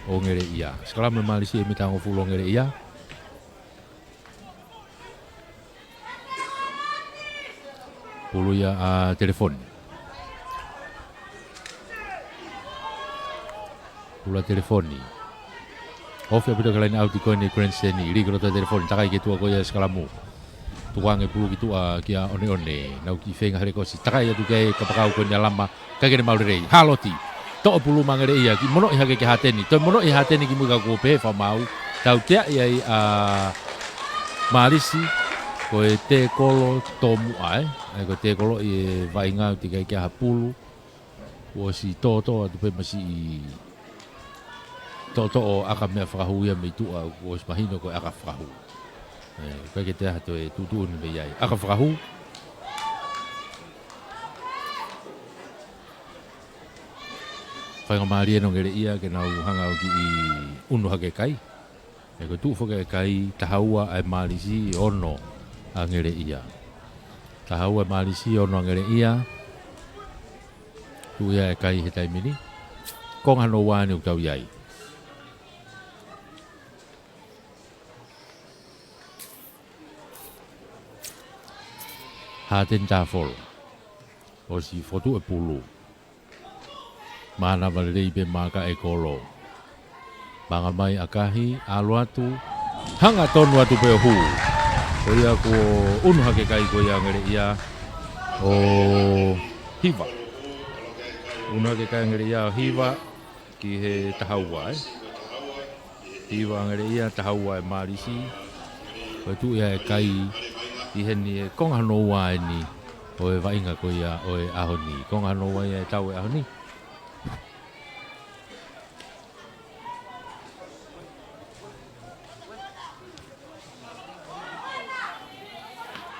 ʻo Ngeleʻia. Sikalamu e Malisi ʻi he mita hongofulu ʻo Ngeleʻia. Pulu ia ʻa Telefoni. Pulu ʻa Telefoni. Ofi ʻaupito ki he laine ʻauti ko eni Grandstand, lī ki loto ʻa Telefoni, takai ki tuʻa ko ia e sikalamu. Tukuange pulu ki tuʻa kia ʻOneʻone, nau kiʻi feinga helekosi, takai atu ki he kapakau ko eni ʻa Lama, ʻikai ke ne maʻu lelei. Haloti. Toʻo pulu maʻa Ngeleʻia, kiʻi monoʻi hake kia Hateni. Toe monoʻi Hateni ki mui ka kuo pehē fakamaau. Tauteaʻi ai ʻa Malisi, ko e tēkolo tōmuʻa, ē? ʻA ia ko e tēkolo ʻi he vaʻinga ʻoku teʻeki ai ke ʻi ai ha pulu. Kuo ʻosi tōtō atu pē masiʻi toʻotoʻo ʻaka meʻa fakahū ia mei tuʻa, kuo ʻosi mahino ko e ʻaka fakahū. ʻE, ʻikai ke toe ʻi ai ha toe tuʻutuʻuni mei ai. ʻAka fakahū. Faingamālie ʻa Ngeleʻia ke nau hanga ʻo kiʻi unu hake e kai. ʻE, ko e tuʻu foki e kai, taha ua ʻa e Malisi, ono ʻa Ngeleʻia. Taha ua Malisi, ono ʻa Ngeleʻia. Tuʻu ia e kai he taimi ni. Konga hono ua eni ʻoku tau ʻi ai. Hateni Tafolo. ʻOsi fokotuʻu e pulu. Mānava lelei pē maaka ʻa e kolo. Vanga mai ʻakahi, ʻalu atu. Hangatonu atu pē ʻo hū. Ko ia kuo ʻunu hake kai ko ia Ngeleʻia ʻo hiva. ʻUnu hake kai Ngeleʻia ʻo hiva ki he taha ua, ē. Hiva Ngeleʻia, taha ua ʻe Mālisi. Ko e tuʻu ia e kai ʻi heni ʻi he konga hono ua eni ʻo e vaʻinga ko ia ʻo e ʻaho ni. Konga hono ua ia e tau e ʻaho ni.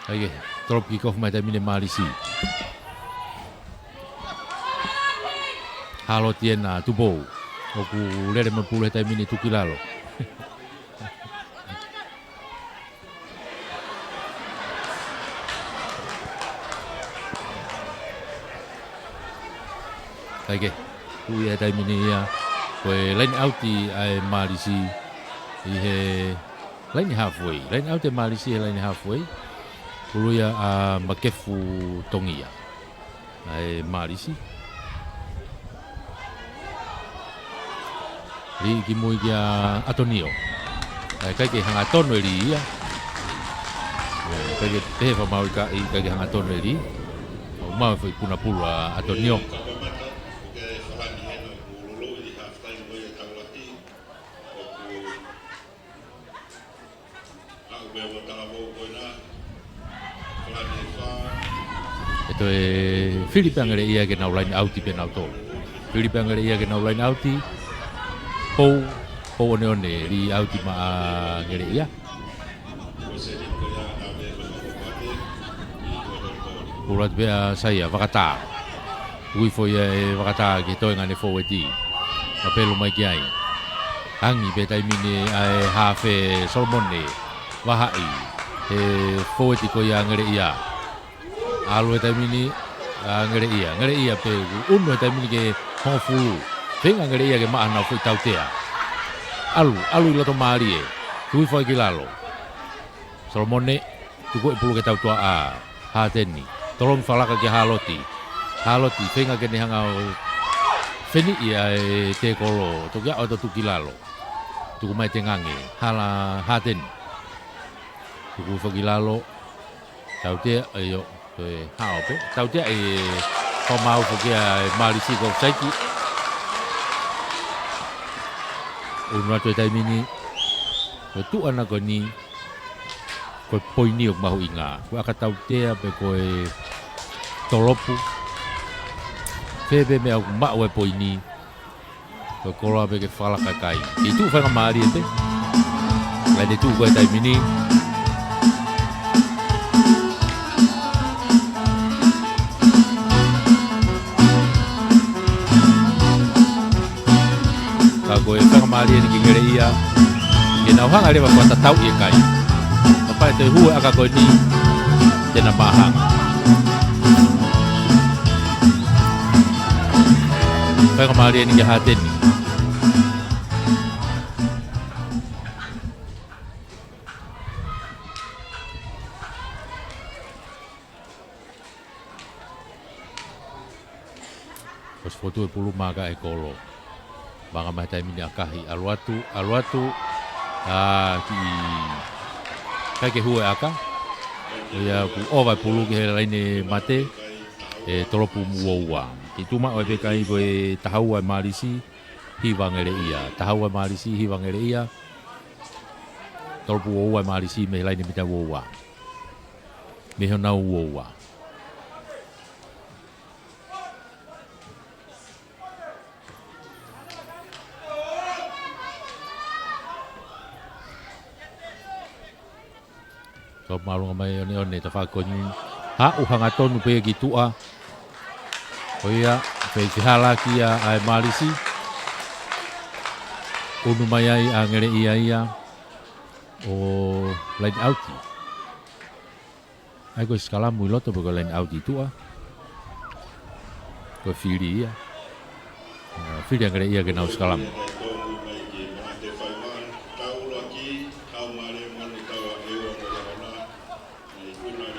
Kae kehe, tolopu kikofu mai he taimi ni ʻe Mālisi. Hāloti ena, Tupou. ʻOku lele mai pulu he taimi ni, tuku ki lalo. Kae kehe, tuʻu ia he taimi ni ia, ko e laine ʻauti ʻa e Mālisi ʻi he laine halfway. Laine ʻauti ʻa e Mālisi he laine halfway. Pulu ia ʻa Makefu Tongia. ʻA e Mālisi. Lī ki mui kia ʻAtonio. ʻA e ʻikai ke hangatonu e lī ia. ʻIkai ke pehē fakamaau ʻikai, ʻikai ke hangatonu e lī. ʻOmai foʻi puna pulu ʻa ʻAtonio. ʻE toe fili pē ʻa Ngeleʻia ke nau laine ʻauti pē nautolu. Fili pē ʻa Ngeleʻia ke nau laine ʻauti. Pou, pou ʻoneʻone, lī ʻauti maʻa Ngeleʻia. Pulu atu pē ʻa Saia, Vakatā. Ui foʻi ʻa e Vakatā ki he toenga ʻene fōueti. Mapelu mai ki ai. Tangi pē taimi ni ʻa e hafe Solomone. Vahaʻi. He fōueti ko ia Ngeleʻia. ʻAlu he taimi ni ʻa Ngeleʻia. Ngeleʻia pē ʻunu he taimi ni ki he hongofulu. Feinga Ngeleʻia ke maʻa ʻenau foʻi tautea. ʻAlu, ʻalu ʻi loto mālie. Tui foʻi ki lalo. Solomone, tuku e pulu ki he tautuaʻa. Hāteni. Tolongi fakalaka kia Hāloti. Hāloti, feinga ke ne hanga ʻo feniʻi ʻa e tēkolo. Toki aʻu atu ki lalo. Tuku mai Tengange. Hala Hāteni. Tuku foki lalo. Tautea, ʻio, toe hao pē. Tautea ʻe fakamaau foki ʻa e Mālisi ko e offside. ʻUnu atu he taimi ni. Ko e tuʻu ʻana ko eni. Ko e poini ʻoku mahuʻinga. Ko e ʻaka tautea pe ko e tolopu. Fē pē meʻa ʻoku maʻu e poini. Ko e koloa pē ke fakalaka e kai. Kei tuʻu faingamālie pē. Laine tuʻu ko e taimi ni. Ka ko e faingamālie eni ki Ngeleʻia. Ke nau hanga leva fakatatau e kai. Kapau ʻe toe hū e ʻaka ko eni. Te na māhanga. Faingamālie eni kia Hāteni. ʻOsi fokotuʻu e pulu maaka ʻa e kolo. Vanga mai he taimi ni ʻakahi. ʻAlu atu, ʻalu atu. ʻA, kiʻi ʻikai ke hū e ʻaka. ʻO ia kuo ʻova e pulu ki he laine mate. ʻE tolopu ua ua. Kei tuʻu maʻu ai pē kai ko e taha ua e Mālisi, hiva Ngeleʻia. Taha ua e Mālisi, hiva Ngeleʻia. Tolopu ua ua e Mālisi mei he laine mita ua ua. Mei honau ua ua. Tau māʻolunga mai ʻOneʻone, tafaʻaki ko eni. Haʻu hangatonu pē ki tuʻa. Ko ia, pea ʻi he hala ki ai ʻa e Mālisi. ʻUnu mai ai ʻa Ngeleʻia ia. ʻO laine ʻauti. ʻAi ko e sikalamu ʻi loto pe ko e laine ʻauti ʻi tuʻa. Ko e fili ia. ʻA, fili ʻa Ngeleʻia ke nau sikalamu.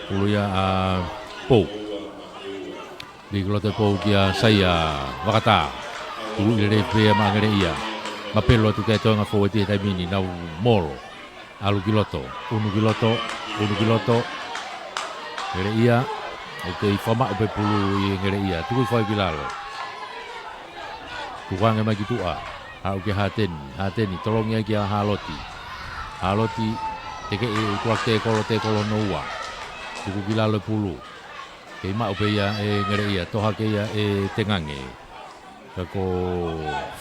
Pulu ia ʻa Pou. Lī ki loto e pou kia Saia, Vakatā. Tuluʻi lelei pē ia maʻa Ngeleʻia. Mapelu atu ki ai e toenga fōueti he taimi ni, nau molo. ʻAlu ki loto, ʻunu ki loto, ʻunu ki loto. Ngeleʻia, ʻoku kei fakamaʻu pē pulu ʻi Ngeleʻia. Tuku hifo ai ki lalo. Tukuange mai ki tuʻa. Haʻu kia Hateni, Hateni, tolongi ai kia Haloti. Haloti, tekeʻi ʻuluaki tēkolo, tēkolo hono ua. Tuku ki lalo e pulu. Kei maʻu pē ia ʻe Ngeleʻia, toʻo hake ia ʻe Tengange. Ka ko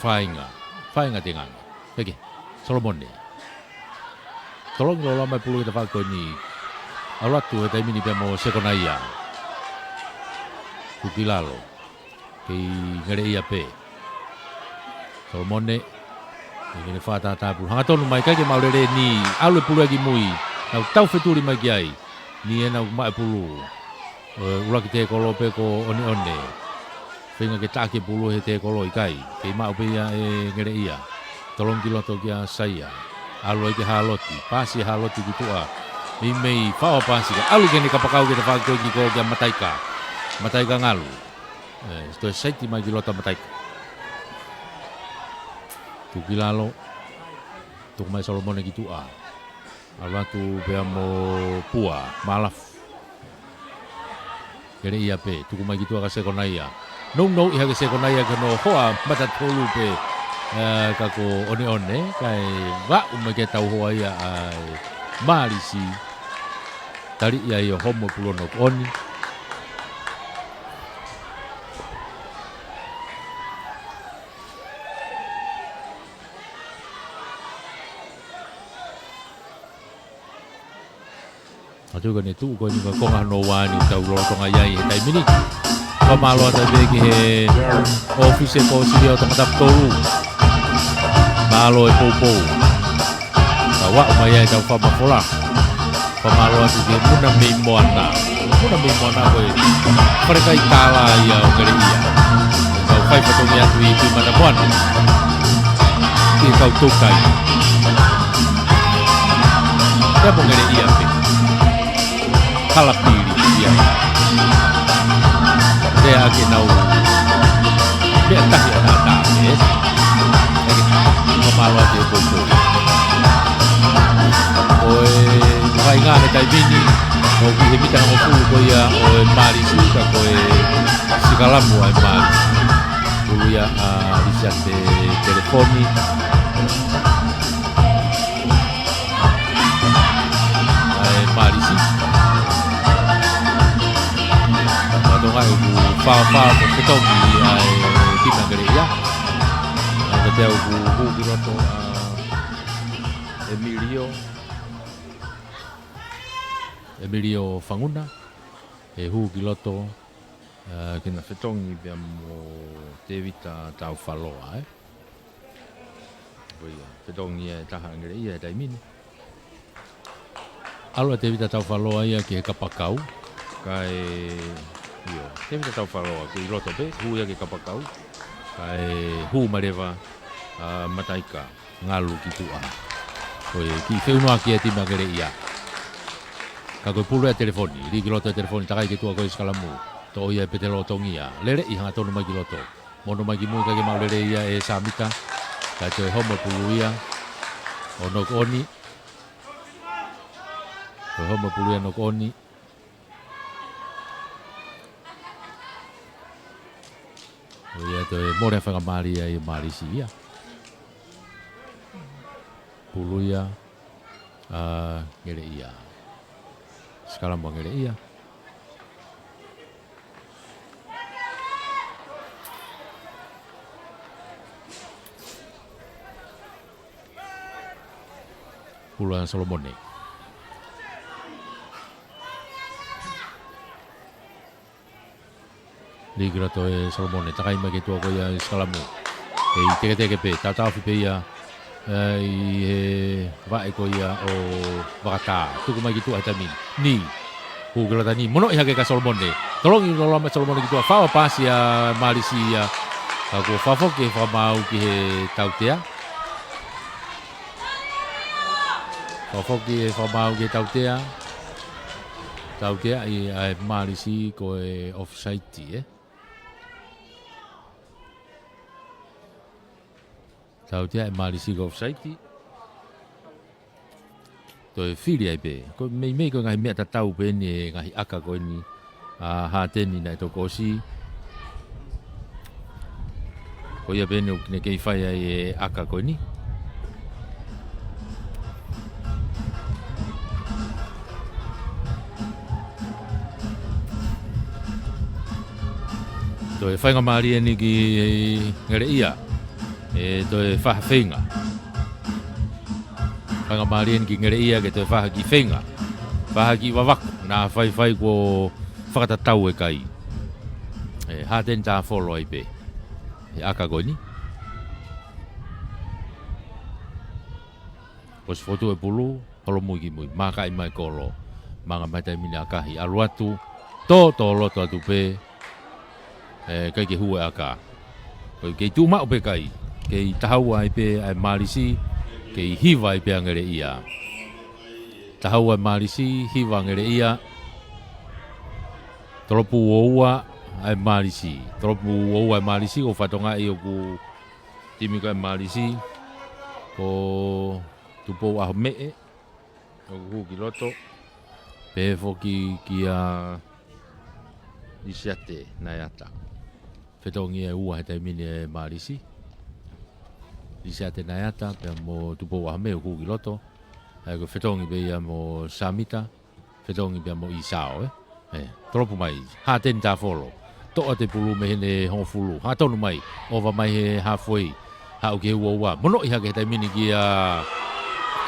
Fainga, Fainga Tengange. Peke, Solomone. Tolongi loloa mai pulu he tafaʻaki ko eni. ʻAlu atu he taimi ni pea mo Sekonaia. Tuku ki lalo. Kei Ngeleʻia pē. Solomone. Ngeleʻia fakatātā pulu. Hangatonu mai, ʻikai ke maʻu lelei ni. ʻAlu e pulu ia ki mui. Nau tau fetuli mai ki ai. Ni ena ʻoku maʻu e pulu. ʻUluaki tēkolo pē ko ʻOneʻone. Feinga ke taʻaki e pulu he tēkolo, ʻikai. Kei maʻu pē ia ʻe Ngeleʻia. Tolongi ki loto kia Saia. ʻAlu ai kia Haloti. Paasi ʻe Haloti ki tuʻa. Meimei fakapaasi ka ʻalu ki heʻene kapakau ki he tafaʻaki ko eni ko kia Mataika. Mataika ngalu. ʻE, toe saiti mai ki loto ʻa Mataika. Tuku ki lalo. Tuku mai Solomone ki tuʻa. ʻAlu atu pea mo Pua, Malafu. Ngeleʻia pē, tuku mai ki tuʻa kia Sekonaia. Nounou ʻi hake Sekonaia ki hono hoa mata tolu pē, ʻe, ka ko ʻOneʻone, kae vaʻu mai ke tau hoa ia ʻa e Malisi. Tali ia ʻi homo pulu ʻo ʻOneʻone. Atu ka ne tuʻu ko eni ka konga hono ua ni ʻoku tau lolotonga ʻi ai he taimi ni. Fakamālō atu pē ki he ʻōfisi ʻo e Kōsilio ʻo Tongatapu tolu. Mālō e poupou. Ka vaʻu mai ai ʻetau fakamafola. Fakamālō atu ki he Muna mei Moana. Muna mei Moana ko e falekai tālā ia ʻo Ngeleʻia. Tau fai fatongia atu ʻi Tuʻi Manamoana. ʻI he kau toutai. Pea mo Ngeleʻia pē. Kalapili ia. Pea ke nau. Pea tahi ʻa tā pē. Eke, fakamālō atu e poupou. Ko e vaʻinga he taimi ni, ʻoku ʻi he mita hongofulu ko ia ʻo e Malisi, ka ko e sikalamu ʻa e Malisi. Pulu ia ʻa Lisiate Telefoni. ʻA e Malisi. Ka Tonga ʻoku fāfā ko e fetongi ʻa e timi ʻa Ngeleʻia. ʻA e te au ku hū ki loto ʻa ʻEmilio. ʻEmilio Fanguna. ʻE hū ki loto, ʻa, ke na fetongi pea mo Tevita Taufaloa, ē. Ko ia, fetongi ia ʻe taha ʻa Ngeleʻia he taimi ni. ʻAlu ʻa Tevita Taufaloa ia ki he kapakau. Kae, ʻio, Tevita Taufaloa, ko ʻi loto pē, hū ia ki he kapakau. Kae hū mai leva, ʻa, Mataika, ngalu ki tuʻa. Ko e kiʻi feʻunuʻaki ʻa e timi ʻa Ngeleʻia. Ka ko e pulu ʻa Telefoni, lī ki loto ʻa Telefoni, takai ki tuʻa ko e sikalamu. Toʻo ia ʻe Pete Lotongia, lele ʻi hangatonu mai ki loto. Mono mai ki mui kae ʻikai ke maʻu lelei ia ʻe Samita. Kae toe homo pulu ia ʻo Nokoʻoni. Toe homo pulu ia ʻo Nokoʻoni. ʻO ia toe mole fakamālie ia ʻe Malisi ia. Pulu ia ʻa Ngeleʻia. Sikalamu ʻa Ngeleʻia. Pulu ʻa Solomone. Lī ki loto ʻe Solomone, takai mai ki tuʻa ko ia ʻi sikalamu. ʻEi teketeke pē, taotaofi pē ia, ʻe, ʻi he vaʻe ko ia ʻo Vakatā. Tuku mai ki tuʻa he taimi ni. Hū ki loto ni, mono ʻi hake ka Solomone. Tolongi loloa mai Solomone ki tuʻa, fakapaasi ʻa Malisi ia. Ka kuo fakafoki ʻe he fakamaau ki he tautea. Fakafoki ʻe he fakamaau ki he tautea. Tautea ʻi ai ʻa Malisi ko e offside, ē. Tautea e Mālisi ko e offside. Toe fili ai pē. Ko e meimei ko e ngaahi meʻa tatau pē eni e ngaahi ʻaka ko eni ʻa Hāteni naʻe toki ʻosi. Ko ia pē eni ʻoku ne kei fai ai e ʻaka ko eni. Toe faingamālie eni ki Ngeleʻia. ʻE toe fai ha feinga. Faingamālie eni ki Ngeleʻia ke toe fai ha kiʻi feinga. Fai ha kiʻi vavaku. Naʻa faifai kuo fakatatau e kai. ʻE, Hāteni Tāfolo ai pē. ʻE ʻaka ko eni. ʻOsi fotu e pulu, holomui ki mui. Mākaʻi mai kolo. Manga mai taimi ni ʻakahi. ʻAlu atu. Tō, tō loto atu pē. ʻE, ʻikai ke hū e ʻaka. Ko e kei tuʻu maʻu pē kai. Kei tahaua ai pē ʻa e Mālisi. Kei hiva ai pē ʻa Ngeleʻia. Tahaua e Mālisi, hiva Ngeleʻia. Tolopu ua ua ʻa e Mālisi. Tolopu ua ua ʻa e Mālisi, ʻoku ou fakatokangaʻi ʻoku timi ko e Mālisi. Ko Tupou ʻAhomeʻe. ʻOku hū ki loto. Pehē foki kia Lisiate Naeata. Fetongi e ua he taimi ni e Mālisi. Lisiate Naeata, pea mo Tupou ʻAhomeʻe ʻoku hū ki loto. ʻA ia ko e fetongi pē ia mo Samita. Fetongi pea mo ʻIsao, ē. ʻE, tolopu mai. Hāteni Tāfolo. Toʻo atu e pulu mei heʻene hongofulu. Hā tonu mai. ʻOva mai he halfway. Haʻu ki he ua ua. Monoʻi hake he taimi ni kia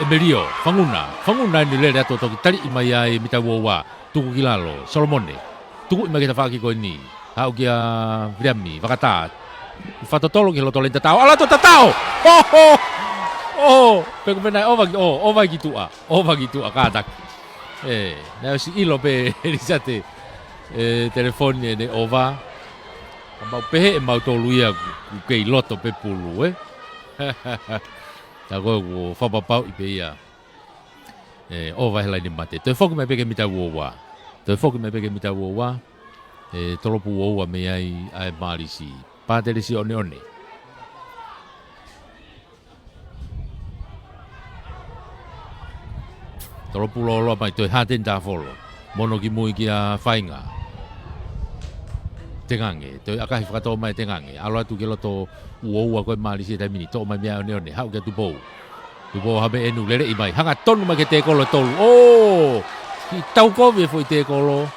ʻEmelio. Fanguna. Fanguna eni lele atu toki taliʻi mai ai mita ua ua. Tuku ki lalo. Solomone. Tukuʻi mai ki he tafaʻaki ko eni. Haʻu kia Viliami. Vakatā. Fakatotolo ki he loto laine tatau. ʻAlu atu tatau! ʻOho! ʻOho! Pea ko e meʻa naʻe ʻova ki, ʻo, ʻova ki tuʻa. ʻOva ki tuʻa kātaki. ʻE, naʻe ʻosi ʻilo pē ʻe Lisiate, ʻe, telefoni ʻene ʻova. Ka mau pehē ʻe mautolu ia ʻoku, ʻoku kei loto pē pulu, ē? Tā ko ē kuo fakapapauʻi pē ia. ʻE, ʻova he laine mate. Toe foki mai pē ki he mita ua ua. Toe foki mai pē ki he mita ua ua. ʻE, tolopu ua ua mei ai ʻa e Mālisi. Pātelesi ʻoneʻone. Tolopu lōloa mai, toe Hāteni Tāfolo. Mono ki mui kia Fainga. Tengange, toe ʻakahi fakatō mai Tengange. ʻAlu atu ki he loto ua ua ko e Mālisi he taimi ni. Toʻo mai mei ai ʻoneʻone. Haʻu kia Tupou. Tupou ʻAhomeʻe ʻunu, leleʻi mai. Hanga tonu mai ki he tēkolo tolu. ʻŌ! Kiʻi taukovi e foʻi tēkolo.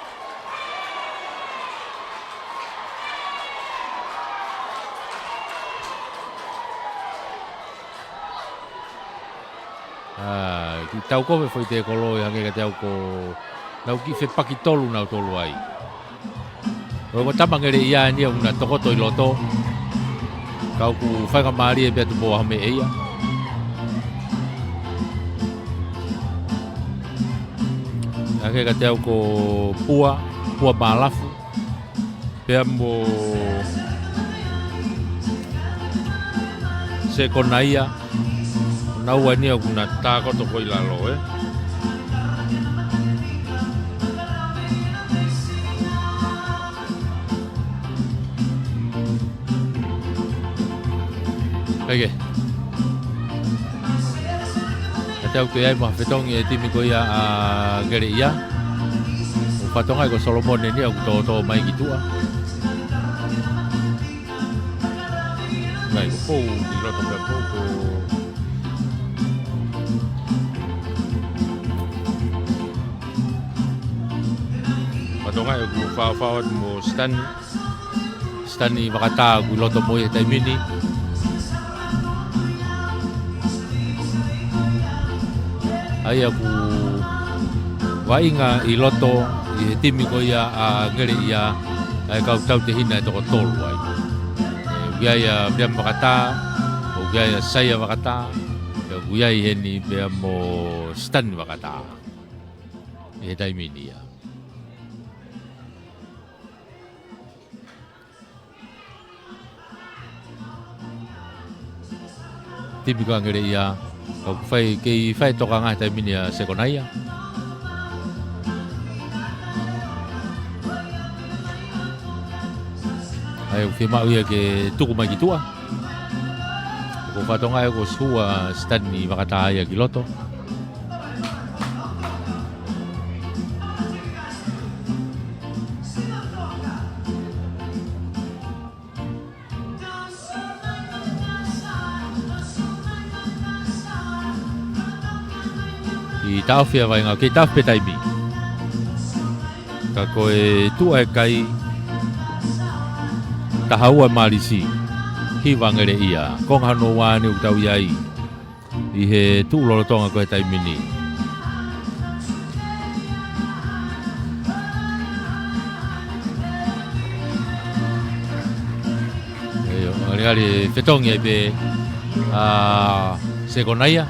ʻA, kiʻi taukovi e foʻi tēkolo ʻi hangē kiate au ko e nau kiʻi fepaki tolu nautolu ai. Ko e ongo tama Ngeleʻia eni ia ʻoku na tokoto ʻi loto. Ka ʻoku faingamālie pē ʻa Tupou ʻAhomeʻe ia. Hangē kiate au ko Pua, Pua Mālafu. Pea mo Sekonaia. Naua eni ia ʻoku na tākoto ko ē ʻi lalo, ē. Peke. Kiate au ko e ʻai mo ha fetongi e timi ko ia ʻa Ngeleʻia. ʻOku fakatokangaʻi ko Solomone eni ia ʻoku tōtō mai ki tuʻa. Ngai, ko Pou, ʻi loto pea Pou, ko Fatonga ʻoku faofao atu mo Sitani. Sitani Vakatā ʻoku ʻi loto mo ia he taimi ni. ʻA ia ʻoku vaʻinga ʻi loto ʻi he timi ko ia ʻa Ngeleʻia, ʻa e kau tautehina ʻe toko tolu ai. ʻOku ʻi ai ʻa Viliami Vakatā, ʻoku ʻi ai ʻa Saia Vakatā, ʻoku ʻi ai heni pea mo Sitani Vakatā. ʻI he taimi ni ia. Timi ko ia ʻa Ngeleʻia, ʻoku fai, kei fai tokanga he taimi ni ʻa Sekonaia. ʻA ia ʻoku fiemaʻu ia ke tuku mai ki tuʻa. ʻOku Ko Fatonga ʻe ko Sua Stanley Vakataia ki loto. ʻI taʻofi ʻa Vainga, kei taʻofi pē taimi. Ka ko e tuʻa e kai, taha ua Mālisi, hiva Ngeleʻia. Konga hono ua ʻeni ʻoku tau ʻi ai ʻi he tuʻu lolotonga ko e taimi ni. ʻIo, ʻalu ʻalu fetongi ai pē ʻa Sekonaia.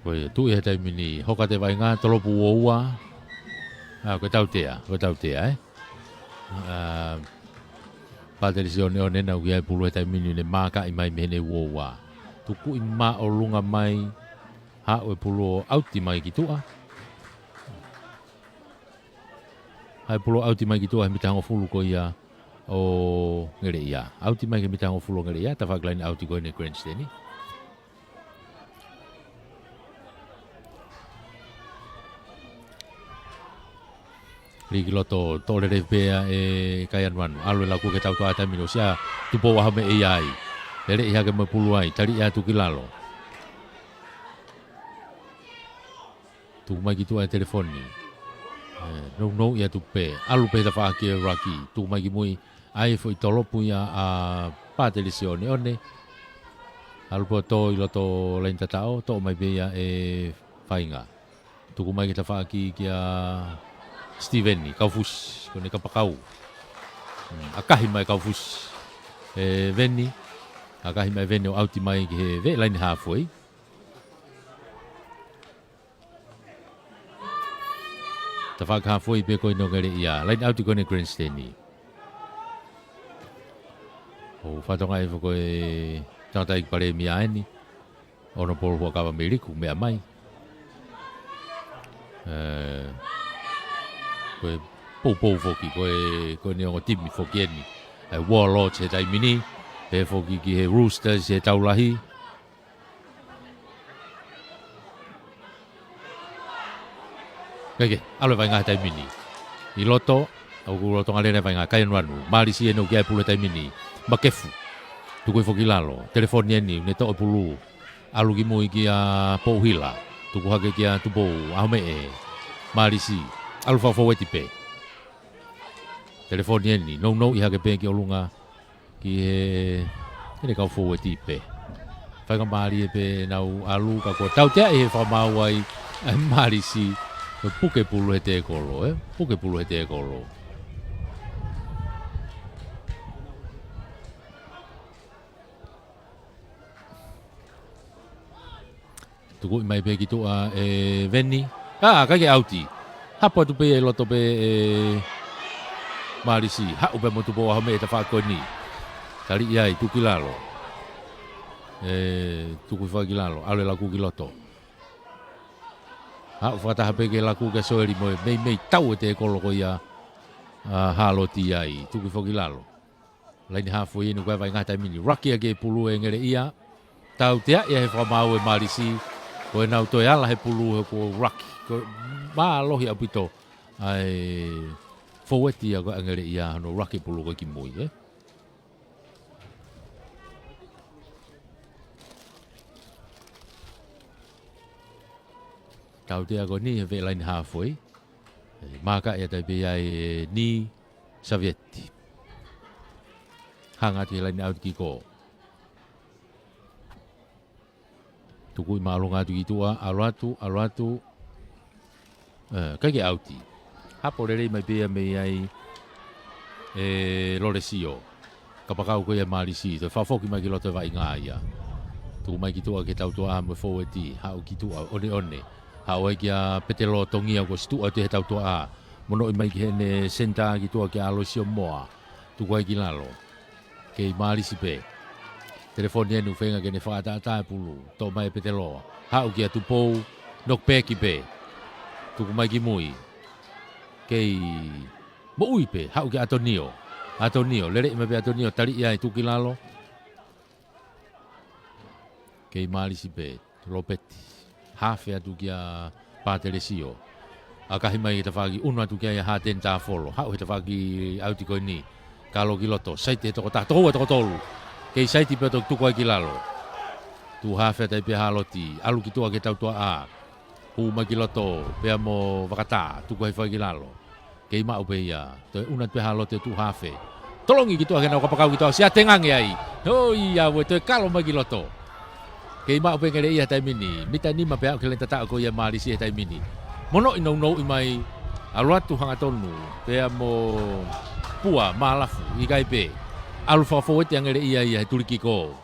Ko e tuʻi he taimi ni, hoka ʻe Vainga, tolopu ua ua. ʻA, ko e tautea, ko e tautea, ē? ʻA, Pātelisi ʻOneʻone ʻoku ʻi ai e pulu he taimi ni, ne mākaʻi mai mei heʻene ua ua. Tukuʻi māʻolunga mai, haʻu e pulu ʻo ʻauti mai ki tuʻa. Haʻu e pulu ʻo ʻauti mai ki tuʻa he mita hongofulu ko ia ʻo Ngeleʻia. ʻAuti mai ki he mita hongofulu ʻo Ngeleʻia, tafaʻaki laine ʻauti ko eni grandstand. Lī ki loto, toʻo lelei pē ʻa e kai Anuanu. ʻAlu e laku ki he tautea he taimi ni, ʻosi ʻa Tupou ʻAhomeʻe ʻi ai. Lele ʻi hake mo e pulu ai, tali atu ki lalo. Tuku mai ki tuʻa e telefoni. ʻE, nounou ia tupe. ʻAlu pē tafaʻaki e ruck. Tuku mai ki mui. ʻAi e foʻi tolopu ia ʻa Pātelisi ʻOneʻone. ʻAlu pē ʻo tō ʻi loto laine tataʻo, toʻo mai pē ia ʻe Vainga. Tuku mai ki tafaʻaki kia Steven, Kaufusi, ko ʻene kapakau. Hmm, ʻakahi mai Kaufusi. ʻE Veni, ʻakahi mai Veni ʻo ʻauti mai ki he veʻe laine halfway. Tafaʻaki halfway pē ko eni ʻo Ngeleʻia. Laine ʻauti ko eni grandstand. ʻO Fatonga ʻi he foʻi ko e tangataʻeiki palēmia ʻeni. Honourable Huʻakavameiliku, meʻa mai. ʻE, ko e poupou foki, ko e, ko ʻene ongo timi foki eni. ʻA e Warlords he taimi ni, pehē foki ki he Roosters he tau lahi. Kae kehe, ʻalu e Vainga he taimi ni. ʻI loto, ʻoku lolotonga lele e Vainga, kai Anuanu. Mālisi ʻeni ʻoku ʻi ai e pulu he taimi ni. Makefu. Tuku hifo ki lalo. Telefoni ʻeni, ne toʻo e pulu. ʻAlu ki mui kia Pouhila. Tuku hake kia Tupou ʻAhomeʻe. Mālisi. ʻAlu fakafoueti pē. Telefoni ʻeni, nounou ʻi hake pē ki ʻolunga. Ki he, ʻene kau foueti pē. Faingamālie pē ʻenau ʻalu ka ko e tautea ʻi he fakamaau ai ʻa e Mālisi, ko e puke pulu he tēkolo, ē? Puke pulu he tēkolo. Tukuʻi mai pē ki tuʻa ʻe Veni. ʻA, ʻikai ke ʻauti. Hapo atu pē ia ʻi loto pē ʻe Mālisi. Haʻu pē mo Tupou ʻAhomeʻe he tafaʻaki ko eni. Tali ʻi ai, tuku ki lalo. ʻE, tuku hifo ki lalo. ʻAlu e laku ki loto. Haʻu fakataha pē ki he laku kia Soeli mo e meimei tau e tēkolo ko ia ʻa Hāloti ai. Tuku hifo ki lalo. Laine halfway ʻeni ko e Vainga he taimi ni. Ruck ia ki he pulu ʻe Ngeleʻia. Tautea ia he fakamaau ʻe Mālisi. Ko ʻenau toe ala he pulu he ko e ruck. Ko e mālohi ʻaupito ʻa e foueti ia ko ē ʻa Ngeleʻia hono ruck e pulu ko ē ki mui, ē? Tautea ko eni he veʻe laine halfway. ʻE, mākaʻi atu ai pē ia ʻe Ni Savieti. Hanga atu he laine ʻauti ki kō. Tukuʻi māʻolunga atu ki tuʻa, ʻalu atu, ʻalu atu. ʻE, ʻikai ke ʻauti. Hapo lelei mai pē ia mei ai ʻe Lolesio. Kapakau ko ia ʻe Mālisi, toe fakafoki mai ki loto e Vainga ia. Tuku mai ki tuʻa ki he tautea mo e foueti, haʻu ki tuʻa, ʻOneʻone. Haʻu ai kia Petelo Tongia ko e situ atu he tautea. Monoʻi mai ki heʻene senitā ki tuʻa kia ʻAlosio Moa. Tuku ai ki lalo. Kei Mālisi pē. Telefoni eni ʻoku feinga ke ne fakaʻataʻatā e pulu. Toʻo mai ʻe Peteloa. Haʻu kia Tupou. Knock back pē. Tuku mai ki mui. Kei moʻui pē. Haʻu kia ʻAtonio. ʻAtonio. Leleʻi mai pē ʻAtonio. Taliʻi ai tuku ki lalo. Kei Mālisi pē. Lopeti. Hafe atu kia Pātelesio. ʻAkahi mai he tafaʻaki ʻunu atu kia ia Hāteni Tāfolo. Haʻu he tafaʻaki ʻauti ko eni. Kalo ki loto. Saiti he toko taha. Toko ua toko tolu. Kei saiti pē ʻo toki tuku ai ki lalo. Tuʻu hafe atu ai pē Hāloti. ʻAlu ki tuʻa ki he tautuaʻā. Hū mai ki loto. Pea mo Vakatā. Tuku ai foki ki lalo. Kei maʻu pē ia. Toe ʻunu atu pē Hāloti ʻo tuʻu hafe. Tolongi ki tuʻa ke nau kapakau ki tuʻa. Siate ngange ai. Hoi ia ue toe kalo mai ki loto. Kei maʻu pē Ngeleʻia he taimi ni. Mita nima pē aʻu ki he laini tataʻo ko ia Mālisi he taimi ni. Monoʻi nounou mai. ʻAlu atu hangatonu. Pea mo Pua Mālafu. ʻIkai pē. ʻAlu fakafoueti ʻa Ngeleʻia ia he tulikiko.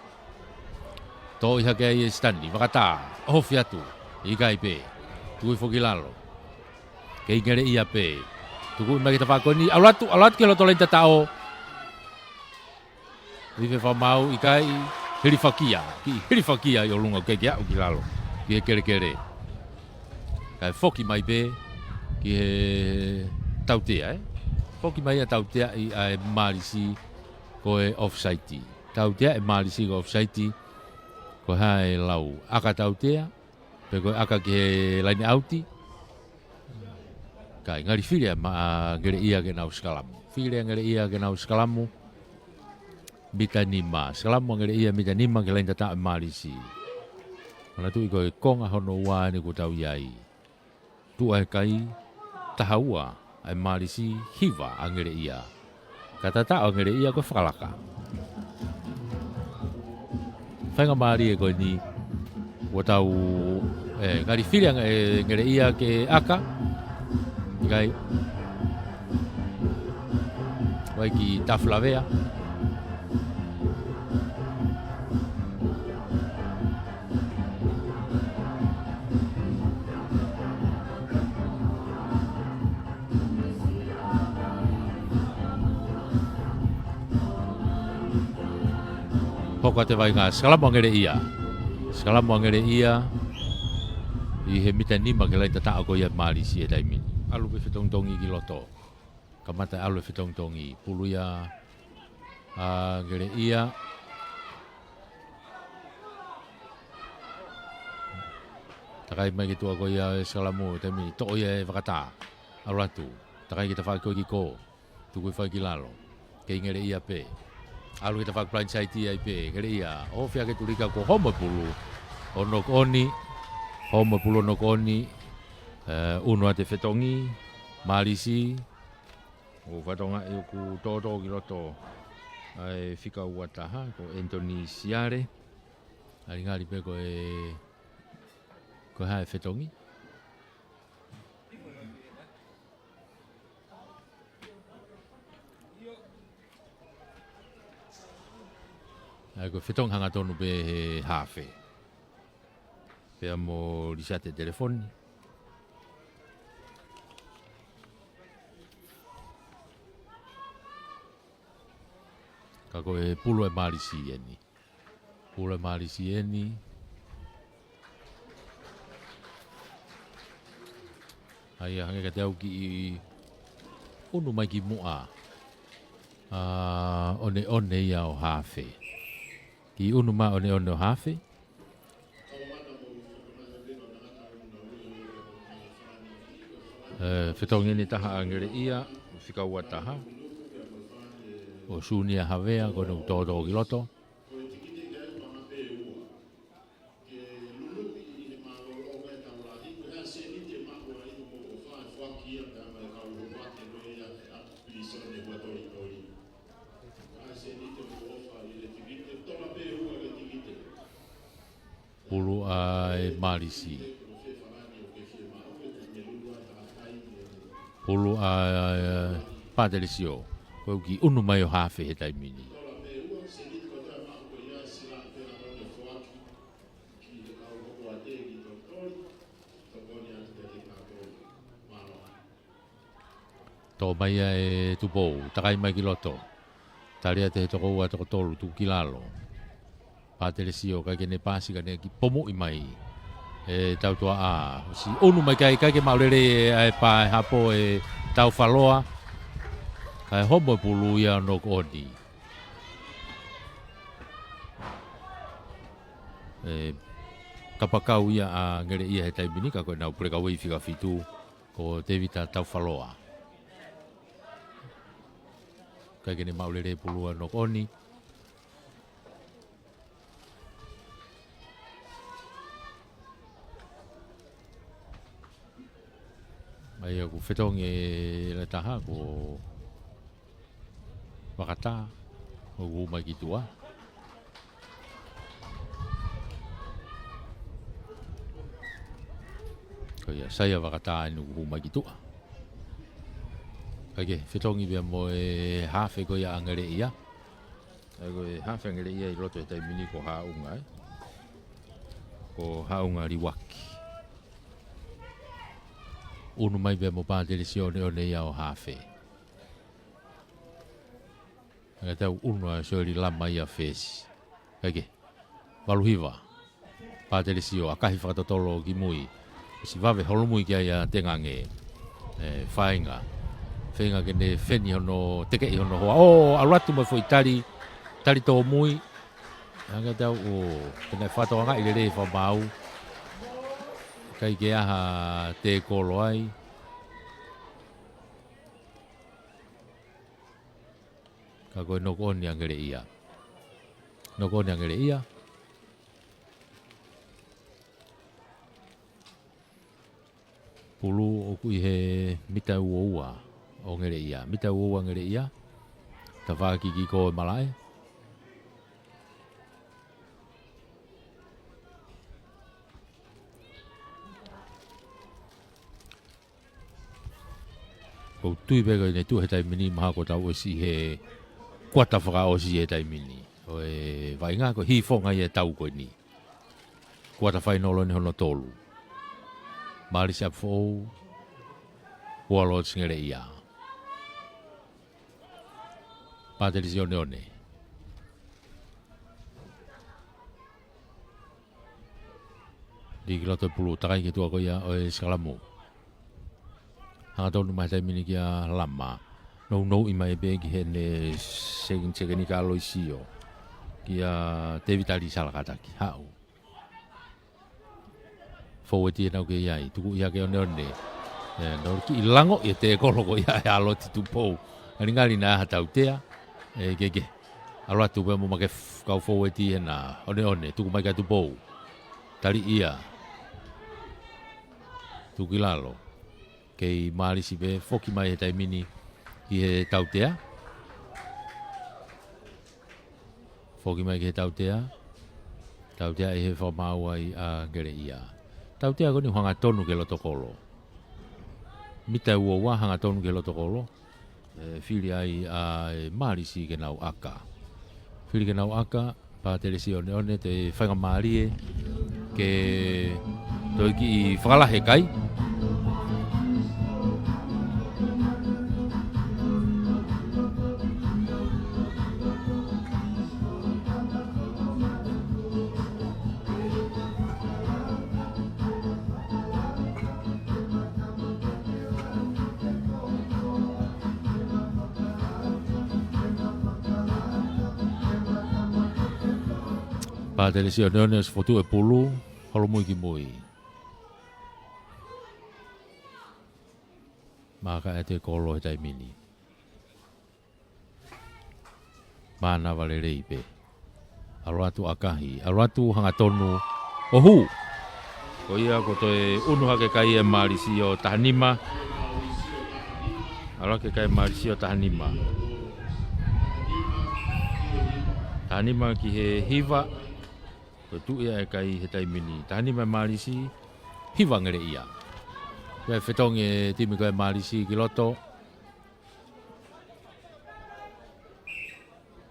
Toʻo hake ai ʻe Sitani. Vakatā. ʻOhofi atu. ʻIkai pē. Tuku foki ki lalo. Kei Ngeleʻia pē. Tuku mai ki he tafaʻaki ko eni. ʻAlu atu, ʻalu atu ki he loto laini tataʻo. Ife fakamaau ʻikai. Hilifakia. Kiʻi hilifakia ʻi ʻolunga ʻoku ʻikai ke aʻu ki lalo. Ki he kelekele. Kae foki mai pē. Ki he tautea, ē. Foki mai ʻa tautea ʻi ʻa e Mālisi ko e offside. Tautea ʻe Mālisi ko e offside. Ko e hā e lau. ʻAka tautea. Pe ko e ʻaka ki he laini ʻauti. Kae ngali fili ʻa ma-, ʻa Ngeleʻia ke nau sikalamu. Fili ʻa Ngeleʻia ke nau sikalamu. Mita nima. Sikalamu ʻa Ngeleʻia mita nima ki he laini tataʻo ʻe Mālisi. Manatuʻi ko e konga hono ua eni ʻoku tau ʻi ai. Tuʻa he kai, taha ua, ʻa e Mālisi, hiva ʻa Ngeleʻia. Ka tataʻo ʻa Ngeleʻia ko e fakalaka. Faingamālie ko eni, ʻoku tau, ē, ngali fili ʻa Nge-, ʻe Ngeleʻia ke ʻaka. ʻIkai. Vai ki Tafulavea. Hoko atu e vaʻinga, sikalamu ʻa Ngeleʻia. Sikalamu ʻa Ngeleʻia. ʻI he mita nima ki he laini tataʻo ko ia Mālisi he taimi ni. ʻAlu pē fetongitongi ki loto. Kamata ʻalu e fetongitongi. Pulu ia ʻa Ngeleʻia. Takai mai ki tuʻa ko ia e sikalamu, taimi ni toʻo ia ʻe Vakatā. ʻAlu atu. Takai ki he tafaʻaki ko ē ki kō. Tuku foki ki lalo. Kei Ngeleʻia pē. ʻAlu ki he tafaʻaki blindside ai pē. Ngeleʻia. ʻOhofi hake tulika ko homo pulu. ʻO knock on. Homo pulu ʻo knock on. Ē, ʻunu atu e fetongi. Mālisi. ʻO Fatonga ʻoku tōtō ki loto ʻa e fika ua taha, ko Anthony Siale. Ngali ngali pē ko e, ko e hā e fetongi. ʻAi ko e fetongi hangatonu pē he hafe. Pea mo Lisiate Telefoni. Ka ko e pulu ʻe Mālisi eni. Pulu ʻe Mālisi eni. ʻAi, hangē kiate au kiʻi ʻunu mai ki muʻa. ʻA, ʻoneʻone ia ʻo hafe. Kiʻi ʻunu mai ʻoneʻone ʻo hafe. Ē, fetongi eni taha ʻa Ngeleʻia, fika ua taha. ʻO Sunia Havea, ko ʻene tōtō ki loto. Pulu ʻa e Mālisi. Pulu ʻa e Pātelesio. Ko e kiʻi ʻunu mai ʻo hafe he taimi ni. Toʻo mai ia ʻe Tupou, takai mai ki loto. Tali atu he toko ua, toko tolu, tuku ki lalo. Pātelesio, ʻikai ke ne paasi, ka ne kiʻi pomuʻi mai. ʻE Tautuaʻā, ʻosi ʻunu mai, ʻikai, ʻikai ke maʻu lelei ʻa e pā ʻe hapo ʻe Taufaloa. Kae homo e pulu ia ʻo knock on. ʻE, kapakau ia ʻa Ngeleʻia he taimi ni, ka ko ʻenau breakaway fika fitu, ko Tevita Taufaloa. ʻIkai ke ne maʻu lelei pulu ʻo knock on. ʻA ia ʻoku fetongi e lataha ko Vakatā, ʻoku hū mai ki tuʻa. Ko ia, Saia Vakatā eni ʻoku hū mai ki tuʻa. ʻIkai ke, fetongi pea mo e haafe ko ia ʻa Ngeleʻia. ʻA ia ko e haafe ʻa Ngeleʻia ʻi loto he taimi ni ko Haʻunga, ē. Ko Haʻunga Liuaki. ʻUnu mai pea mo Pātelesio ʻOneʻone ia ʻo haafe. Ngata ʻunu ʻa Soeli Lama ia fesi. ʻIkai ke. Valu hiva. Pātelesio, ʻakahi fakatotolo ki mui. ʻOsi vave holomui ki ai ʻa Tengange. ʻE, feinga. Feinga ke ne feni hono, tekeʻi hono hoa. ʻO, ʻalu atu mo e foʻi tali. Tali tōmui. Ngata ʻo, pea naʻe fakatokangaʻi lelei ʻe Fakamaau. ʻIkai ke ʻi ai ha tekolo ai. Ka ko e knock on ia ʻa Ngeleʻia. Knock on ia ʻa Ngeleʻia. Pulu ʻoku ʻi he mita ua ua ʻo Ngeleʻia. Mita ua ua Ngeleʻia. Tafaʻaki ki ko e malaʻe. ʻOku ou tui pē ko ʻene tuʻu he taimi ni mahalo kuo tau ʻosi he kuata fakaʻosi he taimi ni. ʻO e vaʻinga ko e hīfonga ia e tau ko eni. Kuata fainolo eni hono tolu. Mālisi ʻApifoʻou, Warlords Ngeleʻia. Pātelesio ʻOneʻone. Lī ki loto e pulu, takai ki tuʻa ko ia ʻo e sikalamu. Hangatonu mai he taimi ni kia Lama. Nounou ʻi mai pē ki heʻene sek-, sekenika Loisio. Kia Tevita Lisala, kātaki. Haʻu. Foueti ʻenau kei ʻai. Tuku ia ki ʻOneʻone. ʻE, nau kiʻi lango ia e tekolo ko ia ʻe ʻAloti Tupou. Ngalingali naʻe ʻi ai ha tautea. ʻE, ke, ke. ʻAlu atu pē mo e kau foueti ʻena, ʻOneʻone, tuku mai kia Tupou. Tali ia. Tuku ki lalo. Kei mālisi pē, foki mai he taimi ni ki he tautea. Foki mai ki he tautea. Tautea ʻi he fakamaau ai ʻa Ngeleʻia. Tautea ko eni hangatonu ki he loto kolo. Mita ua ua hangatonu ki he loto kolo. ʻE, fili ai ʻa e mālisi ke nau ʻaka. Fili ke nau ʻaka, Pātelesio ʻOneʻone, toe faingamālie ke toe kiʻi fakalahi e kai. Pātelesio ʻOneʻone ʻosi fotu e pulu, holomui ki mui. Maka e tekolo he taimi ni. Mānava lelei pē. ʻAlu atu ʻakahi, ʻalu atu hangatonu ʻo hū. Ko ia kuo toe ʻunu hake kai e mālisi ʻo taha nima. ʻAlu hake kai mālisi ʻo taha nima. Taha nima ki he hiva. Ko e tuʻi ia e kai he taimi ni. Taha nima e mālisi, hiva Ngeleʻia. Ko e fetongi e timi ko e mālisi ki loto.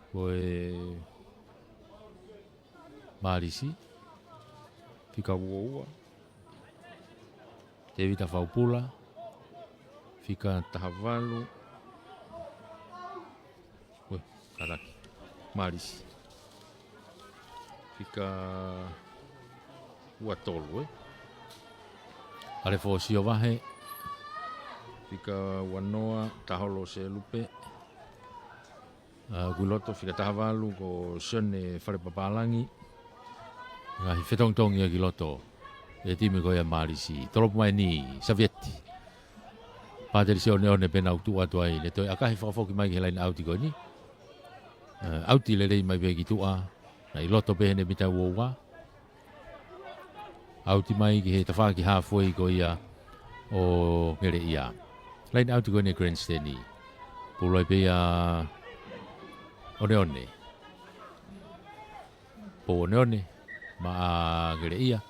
Ko e mālisi. Fika ua ua. Tevita Faupula. Fika taha valu. Ue. Kātaki. Mālisi. Fika ua tolu, ē? ʻAle Fōsio Vahe. Fika ua noa, Taholo Selupe. ʻA, ʻoku ʻi loto fika taha valu ko Sione Fale Papālangi. Ngaahi fetongitongi ia ki loto ʻe he timi ko ia Mālisi. Tolopu mai ni, Savieti. Pātelesio ʻOneʻone pē naʻa nau tuʻu atu ai, ne toe ʻakahi fakafoki mai ki he laine ʻauti ko eni. ʻE, ʻauti lelei mai pē ki tuʻa, naʻe ʻi loto pē heʻene mita ua ua. ʻAuti mai ki he tafaʻaki halfway ko ia ʻo Ngeleʻia. Laine ʻauti ko eni ʻa e grandstand. Pulu ai pē ia ʻOneʻone. Pou ʻOneʻone, maʻa Ngeleʻia.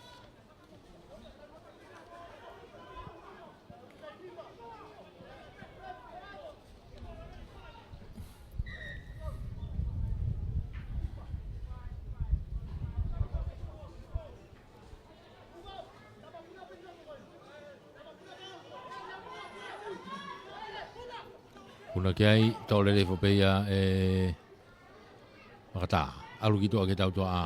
Unu ki ai, toʻo lelei foki pē ia ʻe Vakatā. ʻAlu ki tuʻa ki he tautuaʻā.